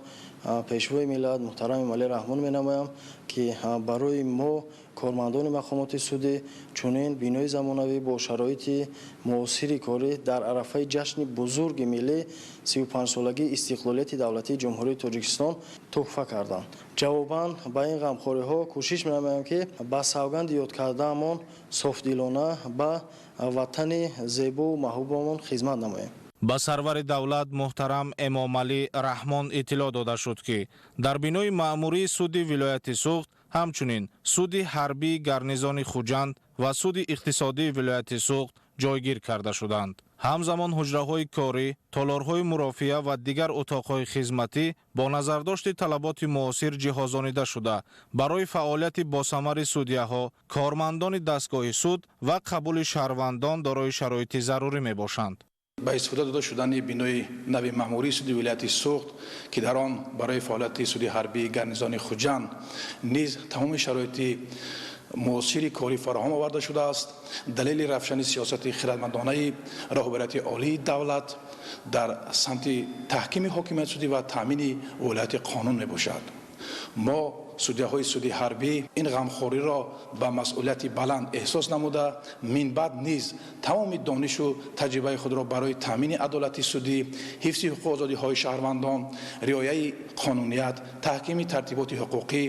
Пешвои миллат муҳтарам Эмомалӣ Раҳмон менамоям, ки барои мо кормандони мақомоти судӣ чунин бинои замонавӣ бо шароити муосири корӣ дар арафаи ҷашни бузурги миллӣ 35-солагии истиқлолияти давлатии Ҷумҳурии Тоҷикистон тӯҳфа карданд. Ҷавобан ба ин ғамхориҳо кӯшиш менамоям, ки ба савганди ёд кардаамон софдилона ба ватани зебову маҳбубамон хизмат намоем. Ба сарвари давлат муҳтарам Эмомалӣ Раҳмон иттилоъ дода шуд, ки дар бинои маъмурии суди вилояти Суғд ҳамчунин суди ҳарбии гарнизони Хуҷанд ва суди иқтисодии вилояти Суғд ҷойгир карда шуданд. Ҳамзамон ҳуҷраҳои корӣ, толорҳои мурофиа ва дигар утоқҳои хизматӣ бо назардошти талаботи муосир ҷиҳозонида шуда, барои фаъолияти босамари судяҳо, кормандони дастгоҳи суд ва қабули шаҳрвандон дорои шароити зарурӣ мебошанд. Ба истифода дода шудани бинои нави маъмурии суди вилояти Суғд, ки дар он барои фаъолияти суди ҳарбии гарнизони Хуҷанд низ тамоми шароити муосири корӣ фароҳам оварда шудааст, далели равшани сиёсати хирадмандонаи роҳбарияти олии давлат дар самти таҳкими ҳокимияти судӣ ва таъмини вилояти қонун мебошад. Мо судяҳои суди ҳарбӣ ин ғамхориро ба масъулияти баланд эҳсос намуда, минбаъд низ тамоми донишу таҷрибаи худро барои таъмини адолати судӣ, ҳифзи ҳуқуқу озодиҳои шаҳрвандон, риояи қонуният, таҳкими тартиботи ҳуқуқӣ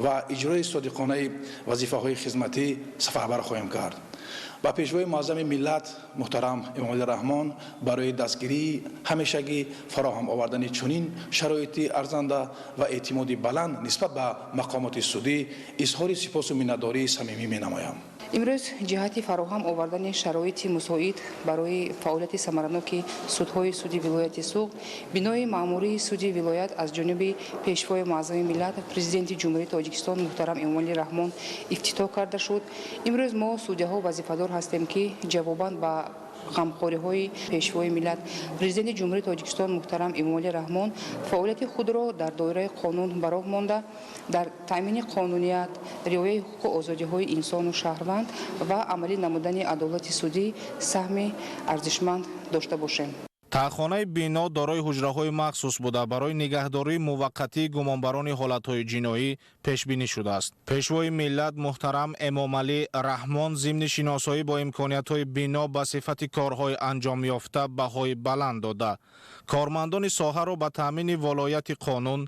ва иҷрои содиқонаи вазифаҳои хизматӣ сафарбар хоҳем кард. Ба пешвои муаззами миллат муҳтарам Эмомалӣ Раҳмон барои дастгирии ҳамешагӣ, фароҳам овардани чунин шароити арзанда ва эътимоди баланд нисбат ба мақомоти судӣ изҳори сипосу миннатдории самимӣ менамоям. Имрӯз ҷиҳати фароҳам овардани шароити мусоид барои фаъолияти самараноки судҳои суди вилояти Суғд, бинои маъмурии суди вилоят аз ҷониби пешвои муаззами миллат, президенти Ҷумҳурии Тоҷикистон муҳтарам Эмомалӣ Раҳмон ифтитоҳ карда шуд. Имрӯз мо судяҳо вазифадор ҳастем, ки ҷавобан ба ғамхориҳои пешвои миллат, президенти Ҷумҳурии Тоҷикистон муҳтарам Эмомалӣ Раҳмон фаъолияти худро дар доираи қонун ба роҳ монда, дар таъмини қонуният, риояи ҳуқуқу озодиҳои инсону шаҳрванд ва амалӣ намудани адолати судӣ саҳми арзишманд дошта бошем. Таҳхонаи бино дорои ҳуҷраҳои махсус буда, барои нигаҳдории муваққатии гумонбарони ҳолатҳои ҷиноӣ пешбинӣ шудааст. Пешвои миллат муҳтарам Эмомалӣ Раҳмон зимни шиносоӣ бо имкониятҳои бино ба сифати корҳои анҷомёфта баҳои баланд дода, кормандони соҳаро ба таъмини волояти қонун,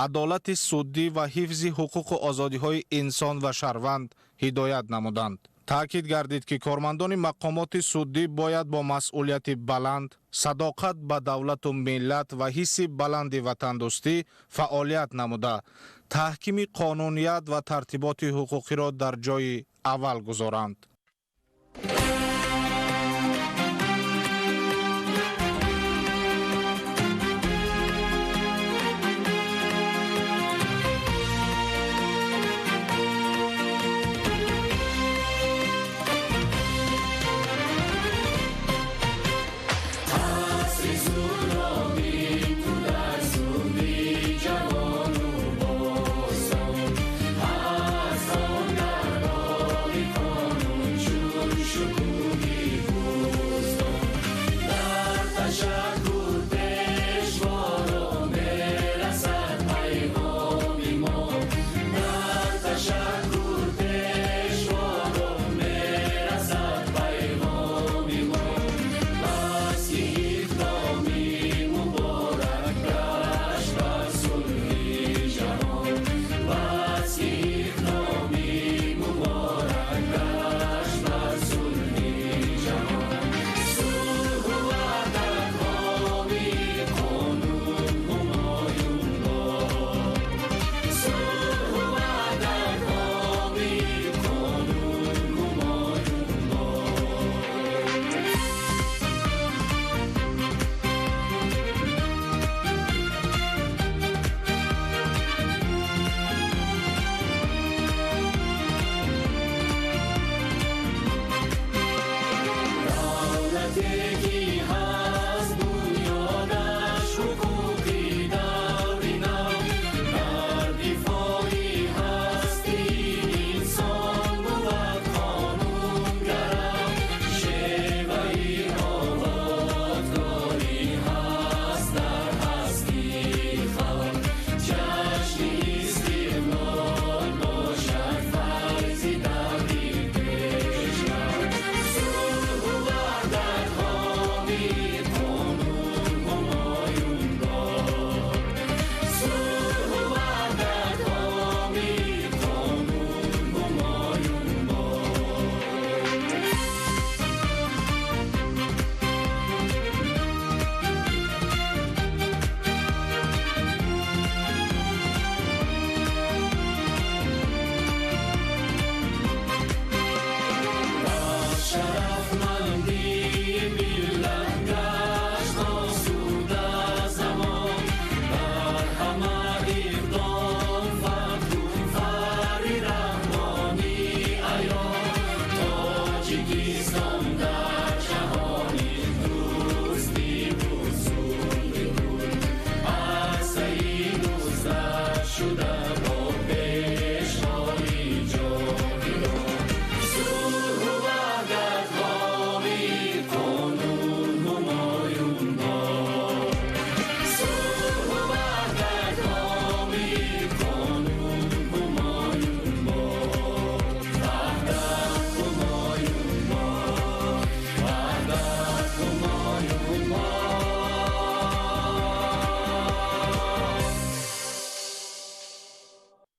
адолати судӣ ва ҳифзи ҳуқуқу озодиҳои инсон ва шаҳрванд ҳидоят намуданд. Таъкид гардид, ки кормандони мақомоти судӣ бояд бо масъулияти баланд, садоқат ба давлату миллат ва ҳисси баланди ватандӯстӣ фаъолият намуда, таҳкими қонуният ва тартиботи ҳуқуқиро дар ҷои аввал гузоранд.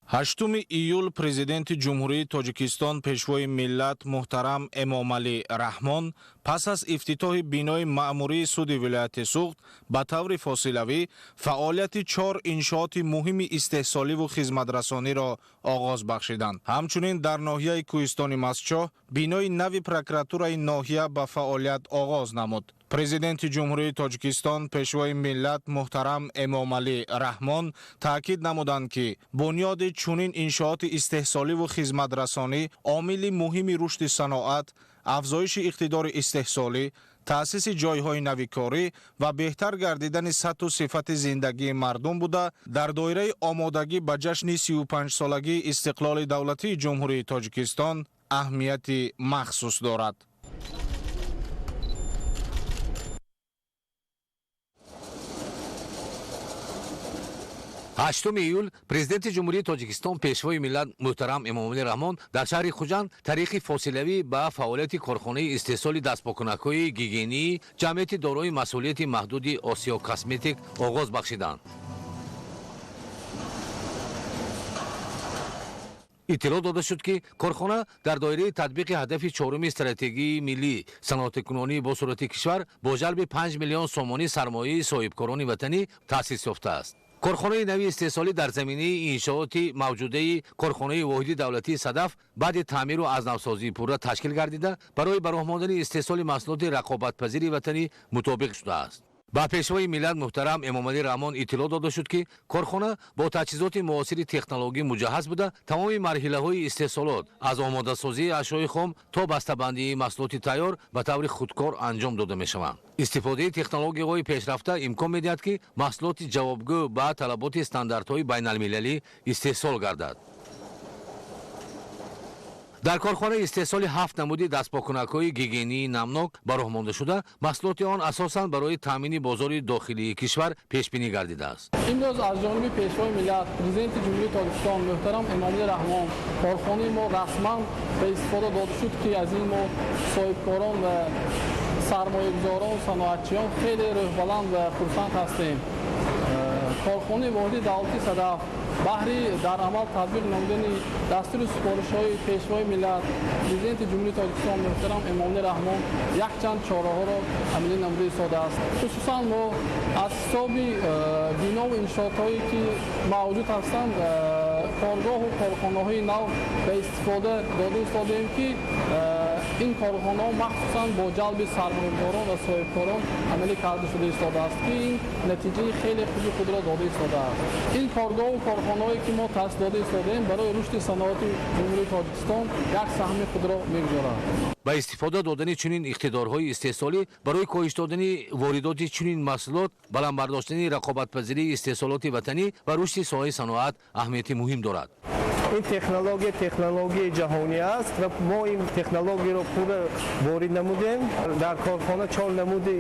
8 июл Президенти Ҷумҳурии Тоҷикистон Пешвои миллат муҳтарам Эмомалӣ Раҳмон пас аз ифтитоҳи бинои маъмурии суди вилояти Суғд ба таври фосилавӣ фаъолияти 4 иншооти муҳими истеҳсоливу хизматрасониро оғоз бахшиданд. Ҳамчунин дар ноҳияи Кӯҳистони Мастчоҳ бинои нави прокуратураи ноҳия ба фаъолият оғоз намуд. Президенти Ҷумҳурии Тоҷикистон Пешвои миллат муҳтарам Эмомалӣ Раҳмон таъкид намуданд, ки бунёди чунин иншооти истеҳсоливу хизматрасонӣ омили муҳими рушди саноат, афзоиши иқтидори истеҳсолӣ, таъсиси ҷойҳои нави корӣ ва беҳтар гардидани сатҳу сифати зиндагии мардум буда, дар доираи омодагӣ ба ҷашни 35-солагии истиқлоли давлатии Ҷумҳурии Тоҷикистон аҳамияти махсус дорад. 8 июл Президенти Ҷумҳурии Тоҷикистон Пешвои миллат муҳтарам Эмомалӣ Раҳмон дар шаҳри Хуҷанд тариқи фосилавӣ ба фаъолияти корхонаи истеҳсоли дастпокунакҳои гигиении ҷамъияти дорои масъулияти маҳдуди Осиё Косметик оғоз бахшиданд. Иттилоъ дода шуд, ки корхона дар доираи татбиқи ҳадафи чоруми стратегияи миллӣ саноатикунонии босуръати кишвар бо ҷалби 5 миллион сомонӣ сармояи соҳибкорони ватанӣ таъсис ёфтааст. Корхонаи нави истеҳсолӣ дар заминаи иншооти мавҷудаи корхонаи воҳиди давлатии Садаф баъди таъмиру аз навсозии пурра ташкил гардида, барои ба роҳ мондани истеҳсоли маҳсулоти рақобатпазири ватанӣ мутобиқ шудааст. Ба Пешвои миллат муҳтарам Эмомалӣ Раҳмон иттилоъ дода шуд, ки корхона бо таҷҳизоти муосири технологӣ муҷаҳҳаз буда, тамоми марҳилаҳои истеҳсолот аз омодасозии ашёи хом то бастабандии маҳсулоти тайёр ба таври худкор анҷом дода мешаванд. Истифодаи технологияҳои пешрафта имкон медиҳад, ки маҳсулоти ҷавобгӯ ба талаботи стандартҳои байналмилалӣ истеҳсол гардад. Дар корхонаи истеҳсоли 7 намуди дастпокунакҳои гигиении намнок ба роҳ монда шуда, маҳсулоти он асосан барои таъмини бозори дохилии кишвар пешбинӣ гардидааст. Имрӯз аз ҷониби Пешвои миллат, Президенти Ҷумҳурии Тоҷикистон муҳтарам Эмомалӣ Раҳмон корхонаи мо расман ба истифода дода шуд, ки аз ин мо соҳибкорон ва сармоягузорон, саноатчиён хеле рӯҳбаланд ва хурсанд ҳастем. Корхонаи воҳиди давлатии Садаф баҳри дар амал татбиқ намудани дастуру супоришҳои Пешвои миллат, Президенти Ҷумҳурии Тоҷикистон муҳтарам Эмомалӣ Раҳмон якчанд чораҳоро амалӣ намуда истодааст. Хусусан мо аз ҳисоби бинову иншоотҳое ки мавҷуд ҳастанд, коргоҳу корхонаҳои нав ба истифода дода истодаем, ки ин корхонаҳо махсусан бо ҷалби сармоягузорон ва соҳибкорон амалӣ карда шуда истодааст, ки ин натиҷаи хеле хуби худро дода истодааст. Ин коргоҳу корхонаҳое ки мо таъсис дода истодаем, барои рушди саноати Ҷумҳурии Тоҷикистон як саҳми худро мегузорад. Ба истифода додани чунин иқтидорҳои истеҳсолӣ барои коҳиш додани воридоти чунин маҳсулот, баланд бардоштани рақобатпазирии истеҳсолоти ватанӣ ва рушди соҳаи саноат аҳамияти муҳим дорад. Ин технология технологияи ҷаҳонӣ аст ва мо ин технологияро пурра ворид намудем. Дар корхона 4 намуди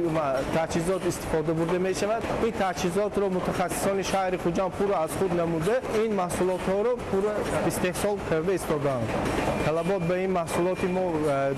таҷҳизот истифода бурда мешавад. Ин таҷҳизотро мутахассисони шаҳри Хуҷанд пурра аз худ намуда, ин маҳсулотҳоро пурра истеҳсол карда истодаанд. Талабот ба ин маҳсулоти мо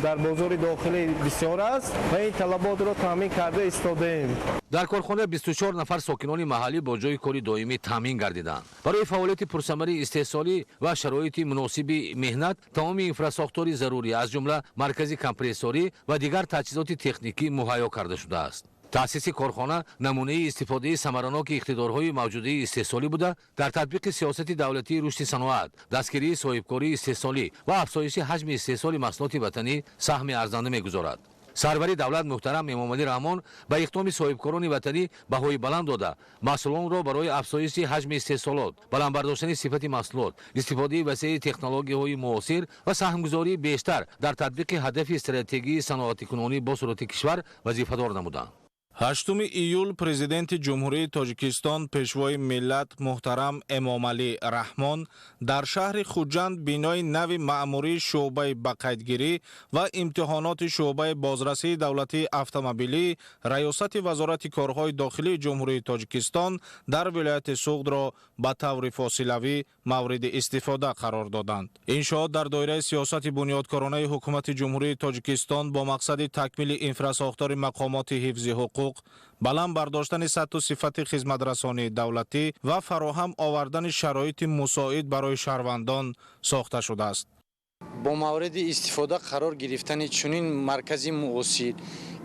дар бозори дохилӣ бисёр аст ва ин талаботро таъмин карда истодаем. Дар корхона 24 нафар сокинони маҳаллӣ бо ҷойи кори доимӣ таъмин гардиданд. Барои фаъолияти пурсамари истеҳсолӣ ва шароити муносиби меҳнат тамоми инфрасохтори зарурӣ аз ҷумла маркази компрессорӣ ва дигар таҷҳизоти техникӣ муҳайё карда шудааст. Таъсиси корхона намунаи истифодаи самараноки иқтидорҳои мавҷудаи истеҳсолӣ буда, дар татбиқи сиёсати давлатии рушди саноат, дастгирии соҳибкории истеҳсолӣ ва афзоиши ҳаҷми истеҳсоли маҳсулоти ватанӣ саҳми арзанда мегузорад. Сарвари давлат муҳтарам Эмомалӣ Раҳмон ба иқдоми соҳибкорони ватанӣ баҳои баланд дода, маҳсулонро барои афзоиши ҳаҷми истеҳсолот, баланд бардоштани сифати маҳсулот, истифодаи васеи технологияҳои муосир ва саҳмгузории бештар дар татбиқи ҳадафи стратегии саноатикунонӣ босуръати кишвар вазифадор намуданд. 8 июл Президенти Ҷумҳурии Тоҷикистон Пешвои миллат муҳтарам Эмомалӣ Раҳмон дар шаҳри Хуҷанд бинои нави маъмурии шӯъбаи бақайдгирӣ ва имтиҳоноти шӯъбаи бозрасии давлатии автомобилӣ Раёсати Вазорати корҳои дохилии Ҷумҳурии Тоҷикистон дар вилояти Суғдро ба таври фосилавӣ мавриди истифода қарор доданд. Иншоот дар доираи сиёсати бунёдкоронаи Ҳукумати Ҷумҳурии Тоҷикистон бо мақсади такмили инфрасохтори мақомоти ҳифзи ҳуқуқ, ҳуқуқ, баланд бардоштани сатҳу сифати хизматрасонии давлатӣ ва фароҳам овардани шароити мусоид барои шаҳрвандон сохта шудааст. Бо мавриди истифода қарор гирифтани чунин маркази муосир,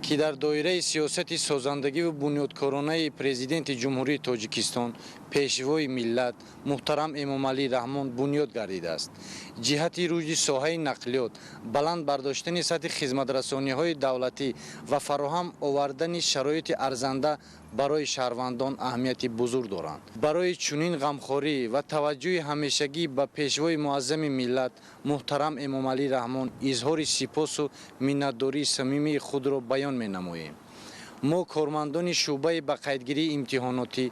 ки дар доираи сиёсати созандагиву бунёдкоронаи Президенти Ҷумҳурии Тоҷикистон, Пешвои миллат муҳтарам Эмомалӣ Раҳмон бунёд гардидааст, ҷиҳати рушди соҳаи нақлиёт, баланд бардоштани сатҳи хизматрасониҳои давлатӣ ва фароҳам овардани шароити арзанда барои шаҳрвандон аҳамияти бузург доранд. Барои чунин ғамхорӣ ва таваҷҷӯҳи ҳамешагӣ ба Пешвои муаззами миллат муҳтарам Эмомалӣ Раҳмон изҳори сипосу миннатдории самимии худро баён менамоем. Мо, кормандони шӯъбаи ба қайдгирии имтиҳонотӣ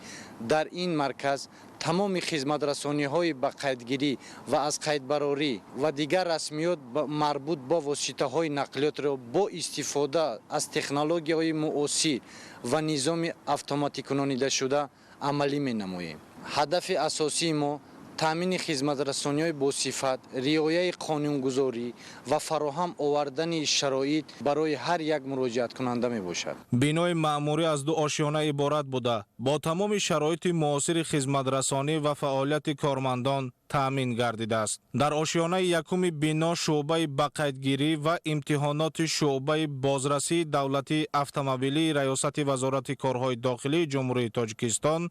дар ин марказ, тамоми хизматрасониҳои ба қайдгирӣ ва аз қайдбарорӣ ва дигар расмиёт марбут бо воситаҳои нақлиётро бо истифода аз технологияҳои муосир ва низоми автоматикунонидашуда амалӣ менамоем. Ҳадафи асосии мо таъмини хизматрасониҳои босифат, риояи қонунгузорӣ ва фароҳам овардани шароит барои ҳар як муроҷиаткунанда мебошад. Бинои маъмурӣ аз ду ошёна иборат буда, бо тамоми шароити муосири хизматрасонӣ ва фаъолияти кормандон таъмин гардидааст. Дар ошёнаи якуми бино шӯъбаи бақайдгирӣ ва имтиҳоноти шӯъбаи бозрасии давлатии автомобилии Раёсати Вазорати корҳои дохилии Ҷумҳурии Тоҷикистон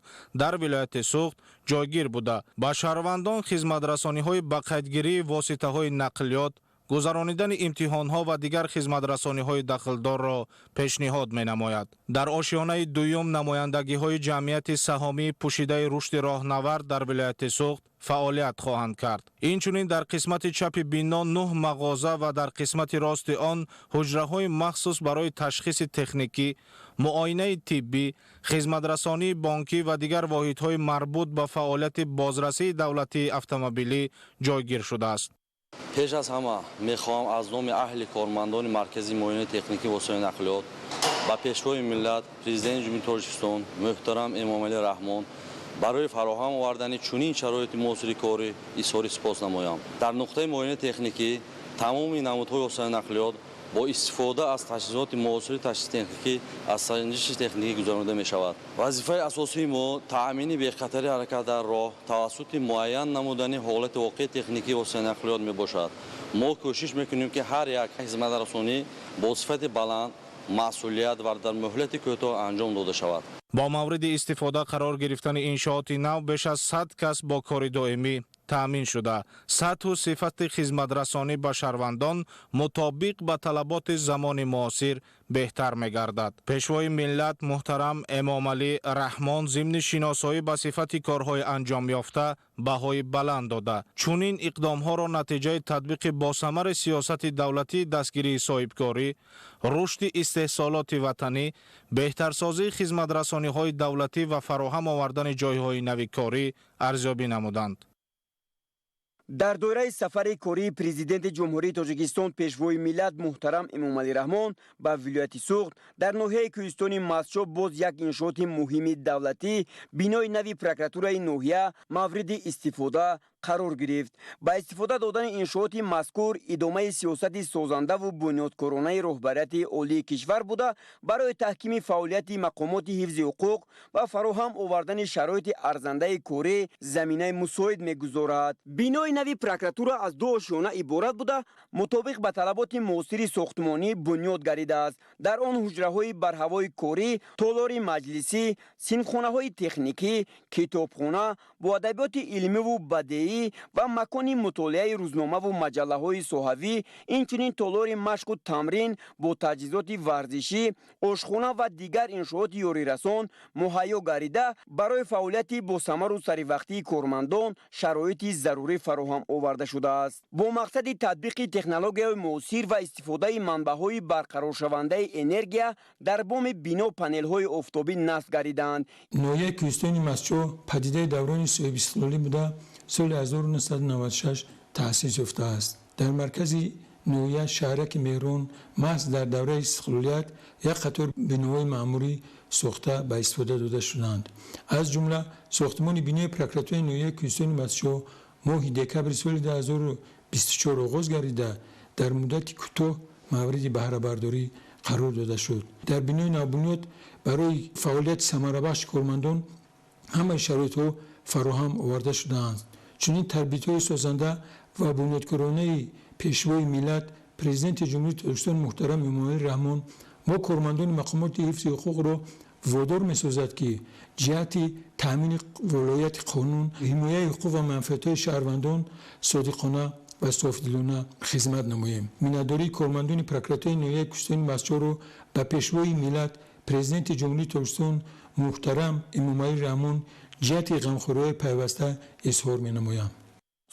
дар вилояти Суғд ҷойгир буда, ба шаҳрвандон хизматрасониҳои бақайдгирии воситаҳои нақлиёт, гузаронидани имтиҳонҳо ва дигар хизматрасониҳои дахлдорро пешниҳод менамояд. Дар ошёнаи дуюм намояндагиҳои ҷамъияти саҳомии пӯшидаи рушди роҳнавард дар вилояти Суғд фаъолият хоҳанд кард. Инчунин дар қисмати чапи бино 9 мағоза ва дар қисмати рости он ҳуҷраҳои махсус барои ташхиси техникӣ, муоинаи тиббӣ, хизматрасонии бонкӣ ва дигар воҳидҳои марбут ба фаъолияти бозрасии давлатии автомобилӣ ҷойгир шудааст. Пеш аз ҳама мехоҳам аз номи аҳли кормандони Маркази муоинаи техникии воситаҳои нақлиёт ба Пешвои миллат, Президенти Ҷумҳурии Тоҷикистон муҳтарам Эмомалӣ Раҳмон барои фароҳам овардани чунин шароити муосири корӣ изҳори сипос намоям. Дар нуқтаи муоинаи техникӣ тамоми намудҳои воситаҳои нақлиёт бо истифода аз таҷҳизоти муосири ташхиси техникӣ аз санҷиши техникӣ гузаронида мешавад. Вазифаи асосии мо таъмини бехатари ҳаракат дар роҳ тавассути муайян намудани ҳолати воқеии техникии воситаи нақлиёт мебошад. Мо кӯшиш мекунем, ки ҳар як хизматрасонӣ бо сифати баланд, масъулият ва дар муҳлати кӯтоҳ анҷом дода шавад. Бо мавриди истифода қарор гирифтани иншооти нав беш аз 100 кас бо кори доимӣ таъмин шуда, сатҳу сифати хизматрасонӣ ба шаҳрвандон мутобиқ ба талаботи замони муосир беҳтар мегардад. Пешвои миллат муҳтарам Эмомалӣ Раҳмон зимни шиносоӣ ба сифати корҳои анҷомёфта баҳои баланд дода, чунин иқдомҳоро натиҷаи татбиқи босамари сиёсати давлатии дастгирии соҳибкорӣ, рушди истеҳсолоти ватанӣ, беҳтарсозии хизматрасониҳои давлатӣ ва фароҳам овардани ҷойҳои нави корӣ арзёбӣ намуданд. Дар доираи сафари кории Президенти Ҷумҳурии Тоҷикистон, Пешвои миллат муҳтарам Эмомалӣ Раҳмон ба вилояти Суғд, дар ноҳияи кӯҳистони Мастчоҳ боз як иншооти муҳими давлатӣ, бинои нави прокуратураи ноҳия мавриди истифода қарор гирифт. Ба истифода додани иншооти мазкур идомаи сиёсати созандаву бунёдкоронаи роҳбарияти олии кишвар буда, барои таҳкими фаъолияти мақомоти ҳифзи ҳуқуқ ва фароҳам овардани шароити арзандаи корӣ заминаи мусоид мегузорад. Бинои нави прокуратура аз ду ошёна иборат буда, мутобиқ ба талаботи муосири сохтмонӣ бунёд гардидааст. Дар он ҳуҷраҳои барҳавои корӣ, толори маҷлисӣ, синфхонаҳои техникӣ, китобхона бо адабиёти илмиву бадеӣ ва макони мутолиаи рӯзномаву маҷаллаҳои соҳавӣ, инчунин толори машқу тамрин бо таҷҳизоти варзишӣ, ошхона ва дигар иншооти ёрирасон муҳайё гардида, барои фаъолияти босамару саривақтии кормандон шароити зарурӣ фароҳам оварда шудааст. Бо мақсади татбиқи технологияҳои муосир ва истифодаи манбаъҳои барқароршавандаи энергия дар боми бино панелҳои офтобӣ насб гардидаанд. Ноҳияи кӯҳистони Мастчоҳ падидаи даврони соҳибистиқлолӣ буда, соли 1996 таъсис ёфтааст. Дар маркази ноҳия, шаҳраки Меҳрон, маҳз дар давраи истиқлолият як қатор биноҳои маъмурӣ сохта ба истифода дода шуданд. Аз ҷумла сохтмони бинои прокуратураи ноҳияи кӯҳистони Мастчоҳ моҳи декабри соли 2024 оғоз гардида, дар муддати кӯтоҳ мавриди баҳрабардорӣ қарор дода шуд. Дар бинои навбунёд Барои фаъолияти самарабахши кормандон ҳамаи шароитҳо фароҳам оварда шудаанд. Чунин тарбиятҳои созанда ва бунёдкоронаи Пешвои миллат, Президенти Ҷумҳурии Тоҷикистон муҳтарам Эмомалӣ Раҳмон мо кормандони мақомоти ҳифзи ҳуқуқро водор месозад, ки ҷиҳати таъмини волояти қонун, ҳимояи ҳуқуқ ва манфиатҳои шаҳрвандон содиқона ва софдилона хизмат намоем. Миннатдории кормандони прокуратураи ноҳияи Кӯҳистони Мастчоҳро ба Пешвои миллат, Президенти Ҷумҳурии Тоҷикистон муҳтарам Эмомалӣ Раҳмон ҷиҳати ғамхориҳои пайваста изҳор менамоям.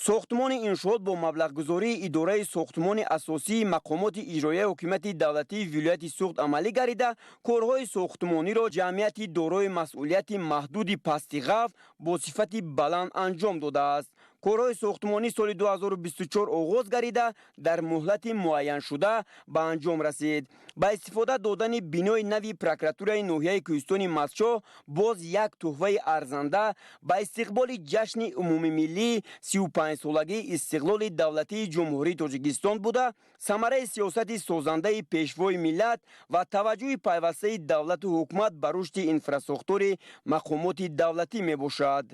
Сохтмони иншоот бо маблағгузории идораи сохтмони асосии мақомоти иҷроияи ҳокимияти давлатии вилояти Суғд амалӣ гардида, корҳои сохтмониро ҷамъияти дорои масъулияти маҳдуди Пасти Ғаф бо сифати баланд анҷом додааст. Корҳои сохтмонӣ соли 2024 оғоз гардида, дар муҳлати муайяншуда ба анҷом расид. Ба истифода додани бинои нави прокуратураи ноҳияи Кӯҳистони Мастчоҳ боз як тӯҳфаи арзанда ба истиқболи ҷашни умумимиллии 35-солагии истиқлоли давлатии Ҷумҳурии Тоҷикистон буда, самараи сиёсати созандаи Пешвои миллат ва таваҷҷӯҳи пайвастаи давлату ҳукумат ба рушди инфрасохтори мақомоти давлатӣ мебошад.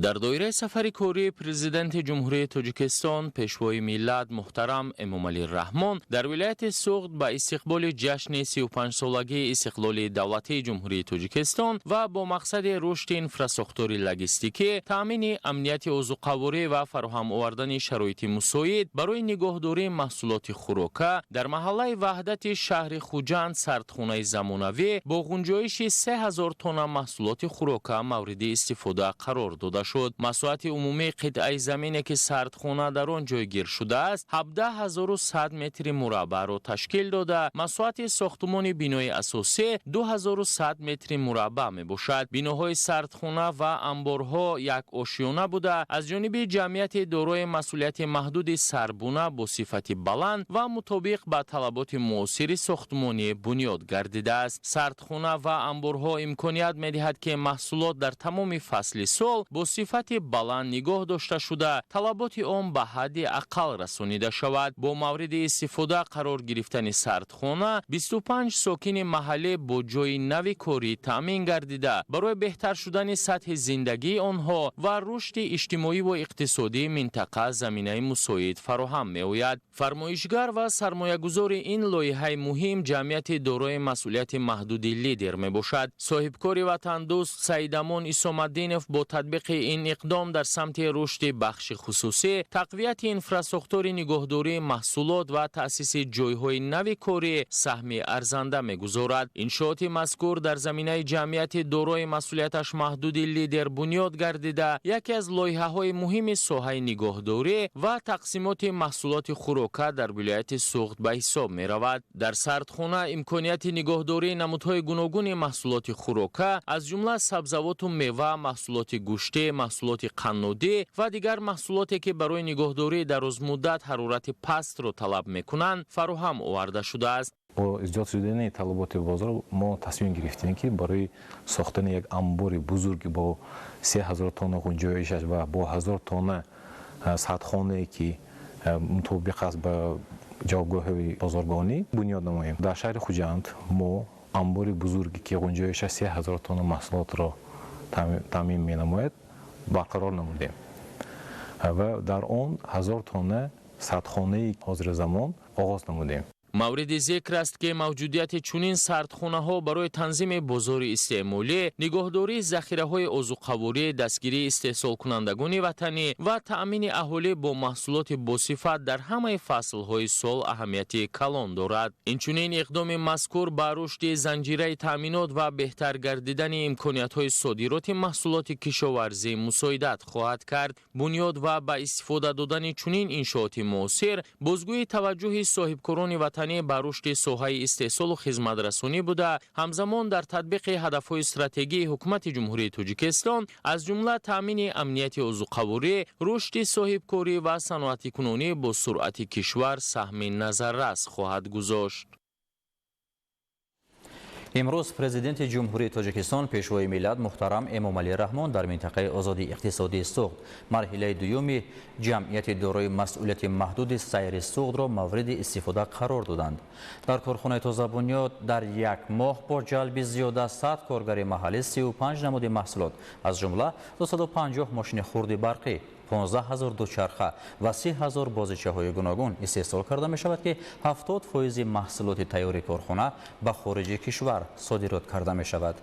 Дар доираи сафари кории Президенти Ҷумҳурии Тоҷикистон, Пешвои миллат муҳтарам Эмомалӣ Раҳмон дар вилояти Суғд ба истиқболи ҷашни 35-солагии истиқлоли давлатии Ҷумҳурии Тоҷикистон ва бо мақсади рушди инфрасохтори логистикӣ, таъмини амнияти озуқаворӣ ва фароҳам овардани шароити мусоид барои нигоҳдории маҳсулоти хӯрока дар маҳаллаи Ваҳдати шаҳри Хуҷанд сардхонаи замонавӣ бо ғунҷоиши 3000 тонна маҳсулоти хӯрока мавриди истифода қарор дода шуд. Масоҳати умумии қитъаи замине, ки сардхона дар он ҷойгир шудааст, 17100 метри мураббаъро ташкил дода, масоҳати сохтмони бинои асосӣ 2100 метри мураббаъ мебошад. Биноҳои сардхона ва амборҳо як ошёна буда, аз ҷониби ҷамъияти дорои масъулияти маҳдуди Сарбуна бо сифати баланд ва мутобиқ ба талаботи муосири сохтмонӣ бунёд гардидааст. Сардхона ва амборҳо имконият медиҳад, ки маҳсулот дар тамоми фасли сол бо сифати баланд нигоҳ дошта шуда, талаботи он ба ҳадди ақал расонида шавад. Бо мавриди истифода қарор гирифтани сардхона 25 сокини маҳаллӣ бо ҷойи нави корӣ таъмин гардида, барои беҳтар шудани сатҳи зиндагии онҳо ва рушди иҷтимоӣ ва иқтисодии минтақа заминаи мусоид фароҳам меояд. Фармоишгар ва сармоягузори ин лоиҳаи муҳим ҷамъияти дорои масъулияти маҳдуди Лидер мебошад. Соҳибкори ватандӯст Саидамон Исомаддинов бо татбиқи ин иқдом дар самти рушди бахши хусусӣ, тақвияти инфрасохтори нигоҳдории маҳсулот ва таъсиси ҷойҳои нави корӣ саҳми арзанда мегузорад. Иншооти мазкур дар заминаи ҷамъияти дорои масъулияташ маҳдуди Лидер бунёд гардида, яке аз лоиҳаҳои муҳими соҳаи нигоҳдорӣ ва тақсимоти маҳсулоти хӯрока дар вилояти Суғд ба ҳисоб меравад. Дар сардхона имконияти нигоҳдории намудҳои гуногуни маҳсулоти хӯрока, аз ҷумла сабзавоту мева, маҳсулоти гӯштӣ, маҳсулоти қаннодӣ ва дигар маҳсулоте, ки барои нигоҳдории дарозмуддат ҳарорати пастро талаб мекунанд, фароҳам оварда шудааст. Бо зиёд шудани талаботи бозор мо тасмим гирифтем, ки барои сохтани як амбори бузург бо 3000 тонна ғунҷоишаш ва бо 1000 тонна сардхонае, ки мутобиқ аст ба ҷавобгоҳҳои бозоргонӣ, бунёд намоем. Дар шаҳри Хуҷанд мо амбори бузурге, ки ғунҷоишаш 3000 тонна маҳсулотро таъмин менамояд, барқарор намудем ва дар он 1000 тонна сардхонаи ҳозиразамон оғоз намудем. Мавриди зикр аст, ки мавҷудияти чунин сардхонаҳо барои танзими бозори истеъмолӣ, нигоҳдории захираҳои озуқаворӣ, дастгирии истеҳсолкунандагони ватанӣ ва таъмини аҳолӣ бо маҳсулоти босифат дар ҳамаи фаслҳои сол аҳамияти калон дорад. Инчунин иқдоми мазкур ба рушди занҷираи таъминот ва беҳтар гардидани имкониятҳои содироти маҳсулоти кишоварзӣ мусоидат хоҳад кард. Бунёд ва ба истифода додани чунин иншооти муосир бозгӯи таваҷҷӯҳи соҳибкорони ватанӣ ба рушди соҳаи истеҳсолу хизматрасонӣ буда, ҳамзамон дар татбиқи ҳадафҳои стратегии ҳукумати Ҷумҳурии Тоҷикистон, аз ҷумла таъмини амнияти озуқаворӣ, рушди соҳибкорӣ ва саноатикунонӣ бо суръати кишвар саҳми назаррас хоҳад гузошт. Имрӯз Президенти Ҷумҳурии Тоҷикистон, Пешвои миллат муҳтарам Эмомалӣ Раҳмон дар минтақаи озоди иқтисодии Суғд марҳилаи дуюми ҷамъияти дорои масъулияти маҳдуди Сайри Суғдро мавриди истифода қарор доданд. Дар корхонаи тозабунёд дар як моҳ бо ҷалби зиёда 100 коргари маҳаллӣ 35 намуди маҳсулот, аз ҷумла 250 мошини хурди барқӣ, 15 ҳазор дучарха ва 30 ҳазор бозичаҳои гуногун истеҳсол карда мешавад, ки 70% маҳсулоти тайёри корхона ба хориҷи кишвар содирот карда мешавад.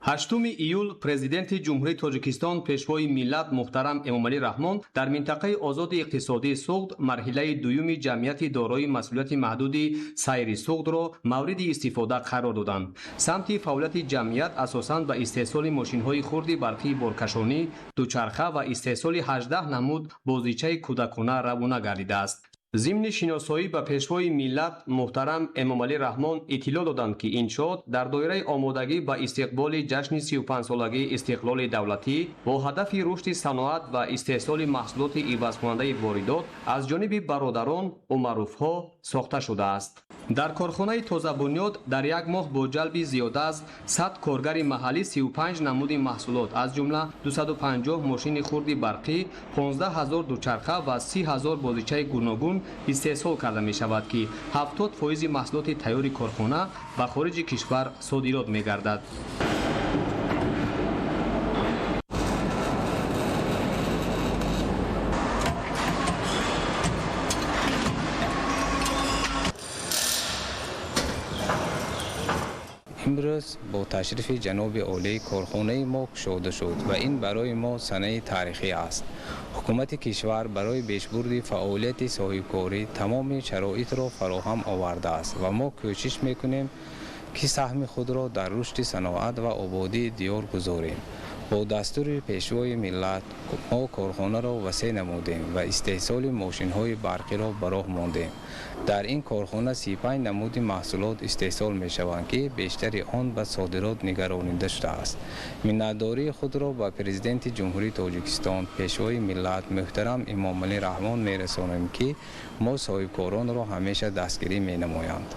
8 июл Президенти Ҷумҳурии Тоҷикистон, Пешвои миллат муҳтарам Эмомалӣ Раҳмон дар минтақаи озоди иқтисодии Суғд марҳилаи дуюми ҷамъияти дорои масъулияти маҳдуди Сайри Суғдро мавриди истифода қарор доданд. Самти фаъолияти ҷамъият асосан ба истеҳсоли мошинҳои хурди барқии боркашонӣ, дучарха ва истеҳсоли 18 намуд бозичаи кӯдакона равона гардидааст. Зимни шиносоӣ ба Пешвои миллат муҳтарам Эмомалӣ Раҳмон иттилоъ доданд, ки иншоот дар доираи омодагӣ ба истиқболи ҷашни 35-солагии истиқлоли давлатӣ бо ҳадафи рушди саноат ва истеҳсоли маҳсулоти ивазкунандаи воридот аз ҷониби бародарон Умаровҳо сохта шудааст. Дар корхонаи тозабунёд дар як моҳ бо ҷалби зиёда аз 100 коргари маҳаллӣ 35 намуди маҳсулот, аз ҷумла 250 мошини хурди барқӣ, 15 ҳазор дучарха ва 30 ҳазор бозичаи гуногун истеҳсол карда мешавад, ки 70% маҳсулоти тайёри корхона ба хориҷи кишвар содирот мегардад. Имрӯз бо ташрифи ҷаноби олӣ корхонаи мо кушода шуд ва ин барои мо санаи таърихӣ аст. Ҳукумати кишвар барои пешбурди фаъолияти соҳибкорӣ тамоми шароитро фароҳам овардааст ва мо кӯшиш мекунем, ки саҳми худро дар рушди саноат ва ободии диёр гузорем. Бо дастури Пешвои миллат мо корхонаро васеъ намудем ва истеҳсоли мошинҳои барқиро ба роҳ мондем. Дар ин корхона 35 намуди маҳсулот истеҳсол мешаванд, ки бештари он ба содирот нигаронида шудааст. Миннатдории худро ба Президенти Ҷумҳурии Тоҷикистон, Пешвои миллат муҳтарам Эмомалӣ Раҳмон мерасонем, ки мо соҳибкоронро ҳамеша дастгирӣ менамоянд.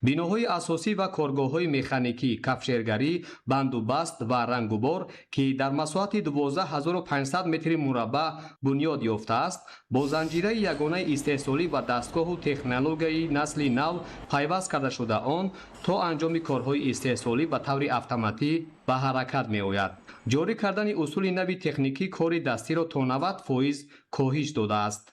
Биноҳои асосӣ ва коргоҳҳои механикӣ, кафшергарӣ, бандубаст ва рангубор, ки дар масоҳати 12500 метри мураббаъ бунёд ёфтааст, бо занҷираи ягонаи истеҳсолӣ ва дастгоҳу технологияи насли нав пайваст карда шуда, он то анҷоми корҳои истеҳсолӣ ба таври автоматӣ ба ҳаракат меояд. Ҷорӣ кардани усули нави техникӣ кори дастиро то 90% коҳиш додааст.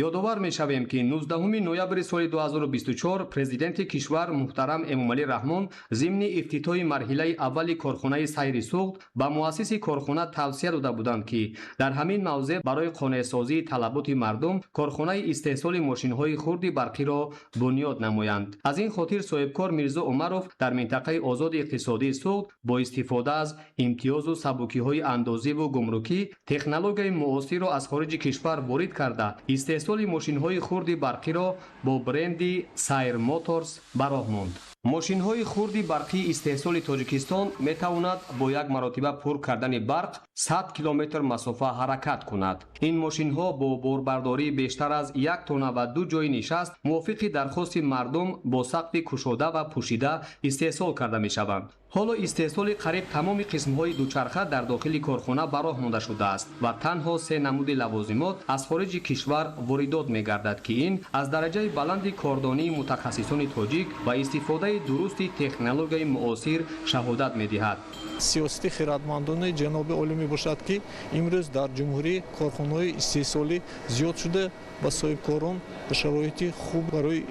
Ёдовар мешавем, ки 19 ноябри соли 2024 Президенти кишвар муҳтарам Эмомалӣ Раҳмон зимни ифтитоҳи марҳилаи аввали корхонаи Сайри Суғд ба муассиси корхона тавсия дода буданд, ки дар ҳамин мавзеъ барои қонеъсозии талаботи мардум корхонаи истеҳсоли мошинҳои хурди барқиро бунёд намоянд. Аз ин хотир соҳибкор Мирзо Умаров дар минтақаи озоди иқтисодии Суғд бо истифода аз имтиёзу сабукиҳои андозиву гумрукӣ технологияи муосирро аз хориҷи кишвар ворид карда, истеҳсоли мошинҳои хурди барқиро бо бренди Сайр Моторс ба роҳ монд. Мошинҳои хурди барқии истеҳсоли Тоҷикистон метавонад бо як маротиба пур кардани барқ 100 километр масофа ҳаракат кунад. Ин мошинҳо бо борбардории бештар аз 1 тонна ва 2 ҷойи нишаст мувофиқи дархости мардум бо сақфи кушода ва пӯшида истеҳсол карда мешаванд. Ҳоло истеҳсоли қариб тамоми қисмҳои дучарха дар дохили корхона ба роҳ монда шудааст ва танҳо 3 намуди лавозимот аз хориҷи кишвар воридот мегардад, ки ин аз дараҷаи баланди кордонии мутахассисони тоҷик ва истифодаи дурусти технологияи муосир шаҳодат медиҳад. Сиёсати хиратмандонаи ҷаноби олӣ мебошад, ки имрӯз дар ҷумҳурӣ корхонаҳои истеҳсолӣ зиёд шуда ба соҳибкорон шароити хуб барои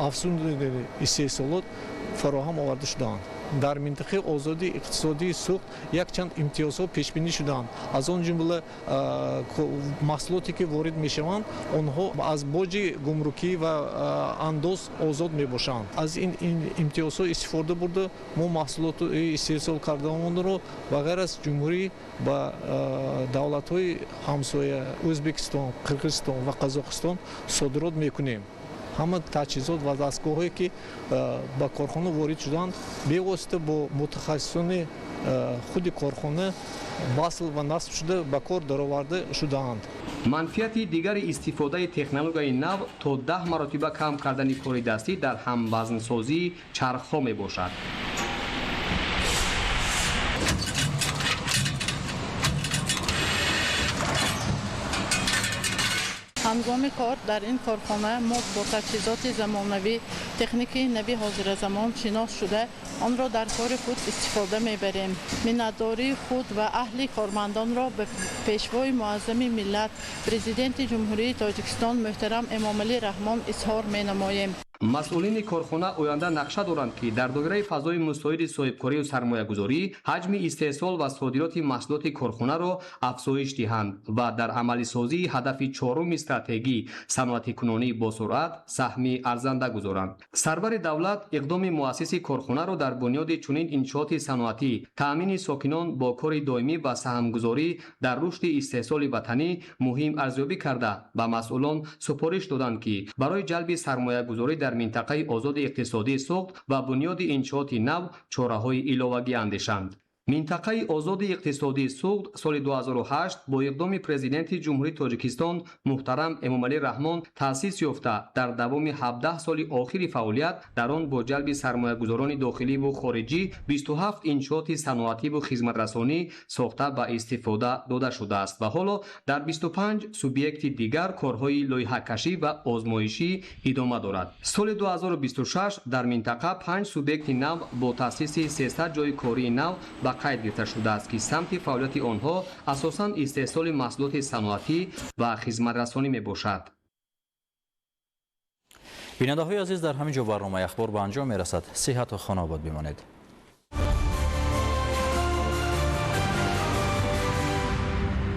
афзун додани истеҳсолот фароҳам оварда шудаанд. Дар минтақаи озоди иқтисодии Суғд якчанд имтиёзҳо пешбинӣ шудаанд. Аз он ҷумла маҳсулоте ки ворид мешаванд, онҳо аз боҷи гумрукӣ ва андоз озод мебошанд. Аз ин имтиёзҳо истифода бурда мо маҳсулоти истеҳсол кардаонро ба ғайр аз ҷумҳурӣ ба давлатҳои ҳамсоя Ӯзбекистон, Қирғизистон ва Қазоқистон содирот мекунем. Ҳама таҷҳизот ва дастгоҳҳое ки ба корхона ворид шуданд, бевосита бо мутахассисони худи корхона васл ва насб шуда ба кор дароварда шудаанд. Манфиати дигари истифодаи технологияи нав то 10 маротиба кам кардани кори дастӣ дар ҳамвазнсозии чархҳо мебошад. Ҳангоми кор дар ин корхона мо бо таҷҳизоти замонавӣ, техникаи нави ҳозиразамон шинос шуда, онро дар кори худ истифода мебарем. Миннатдории худ ва аҳли кормандонро ба Пешвои муаззами миллат, Президенти Ҷумҳурии Тоҷикистон муҳтарам Эмомалӣ Раҳмон изҳор менамоем. Масъулини корхона оянда нақша доранд, ки дар доираи фазои мусоиди соҳибкорию сармоягузорӣ ҳаҷми истеҳсол ва содироти маҳсулоти корхонаро афзоиш диҳанд ва дар амалисозии ҳадафи чоруми стратегӣ саноатикунонии босуръат саҳми арзанда гузоранд. Сарвари давлат иқдоми муассиси корхонаро дар бунёди чунин иншооти саноатӣ, таъмини сокинон бо кори доимӣ ва саҳмгузорӣ дар рушди истеҳсоли ватанӣ муҳим арзёбӣ карда, ба масъулон супориш доданд, ки барои ҷалби сармоягузорӣ дар минтақаи озоди иқтисодии Суғд ва бунёди иншооти нав чораҳои иловагӣ андешанд. Минтақаи озоди иқтисодии Суғд соли 2008 бо иқдоми Президенти Ҷумҳурии Тоҷикистон муҳтарам Эмомалӣ Раҳмон таъсис ёфта, дар давоми 17 соли охири фаъолият дар он бо ҷалби сармоягузорони дохиливу хориҷӣ 27 иншооти саноативу хизматрасонӣ сохта ба истифода дода шудааст ва ҳоло дар 25 субъекти дигар корҳои лоиҳакашӣ ва озмоишӣ идома дорад. Соли 2026 дар минтақа 5 субъекти нав бо таъсиси 300 ҷойи кории нав ба қайд гирифта шудааст, ки самти фаъолияти онҳо асосан истеҳсоли маҳсулоти саноатӣ ва хизматрасонӣ мебошад. Бинандаҳои азиз, дар ҳамин ҷо барномаи ахбор ба анҷом мерасад. Сиҳату хонаобод бимонед.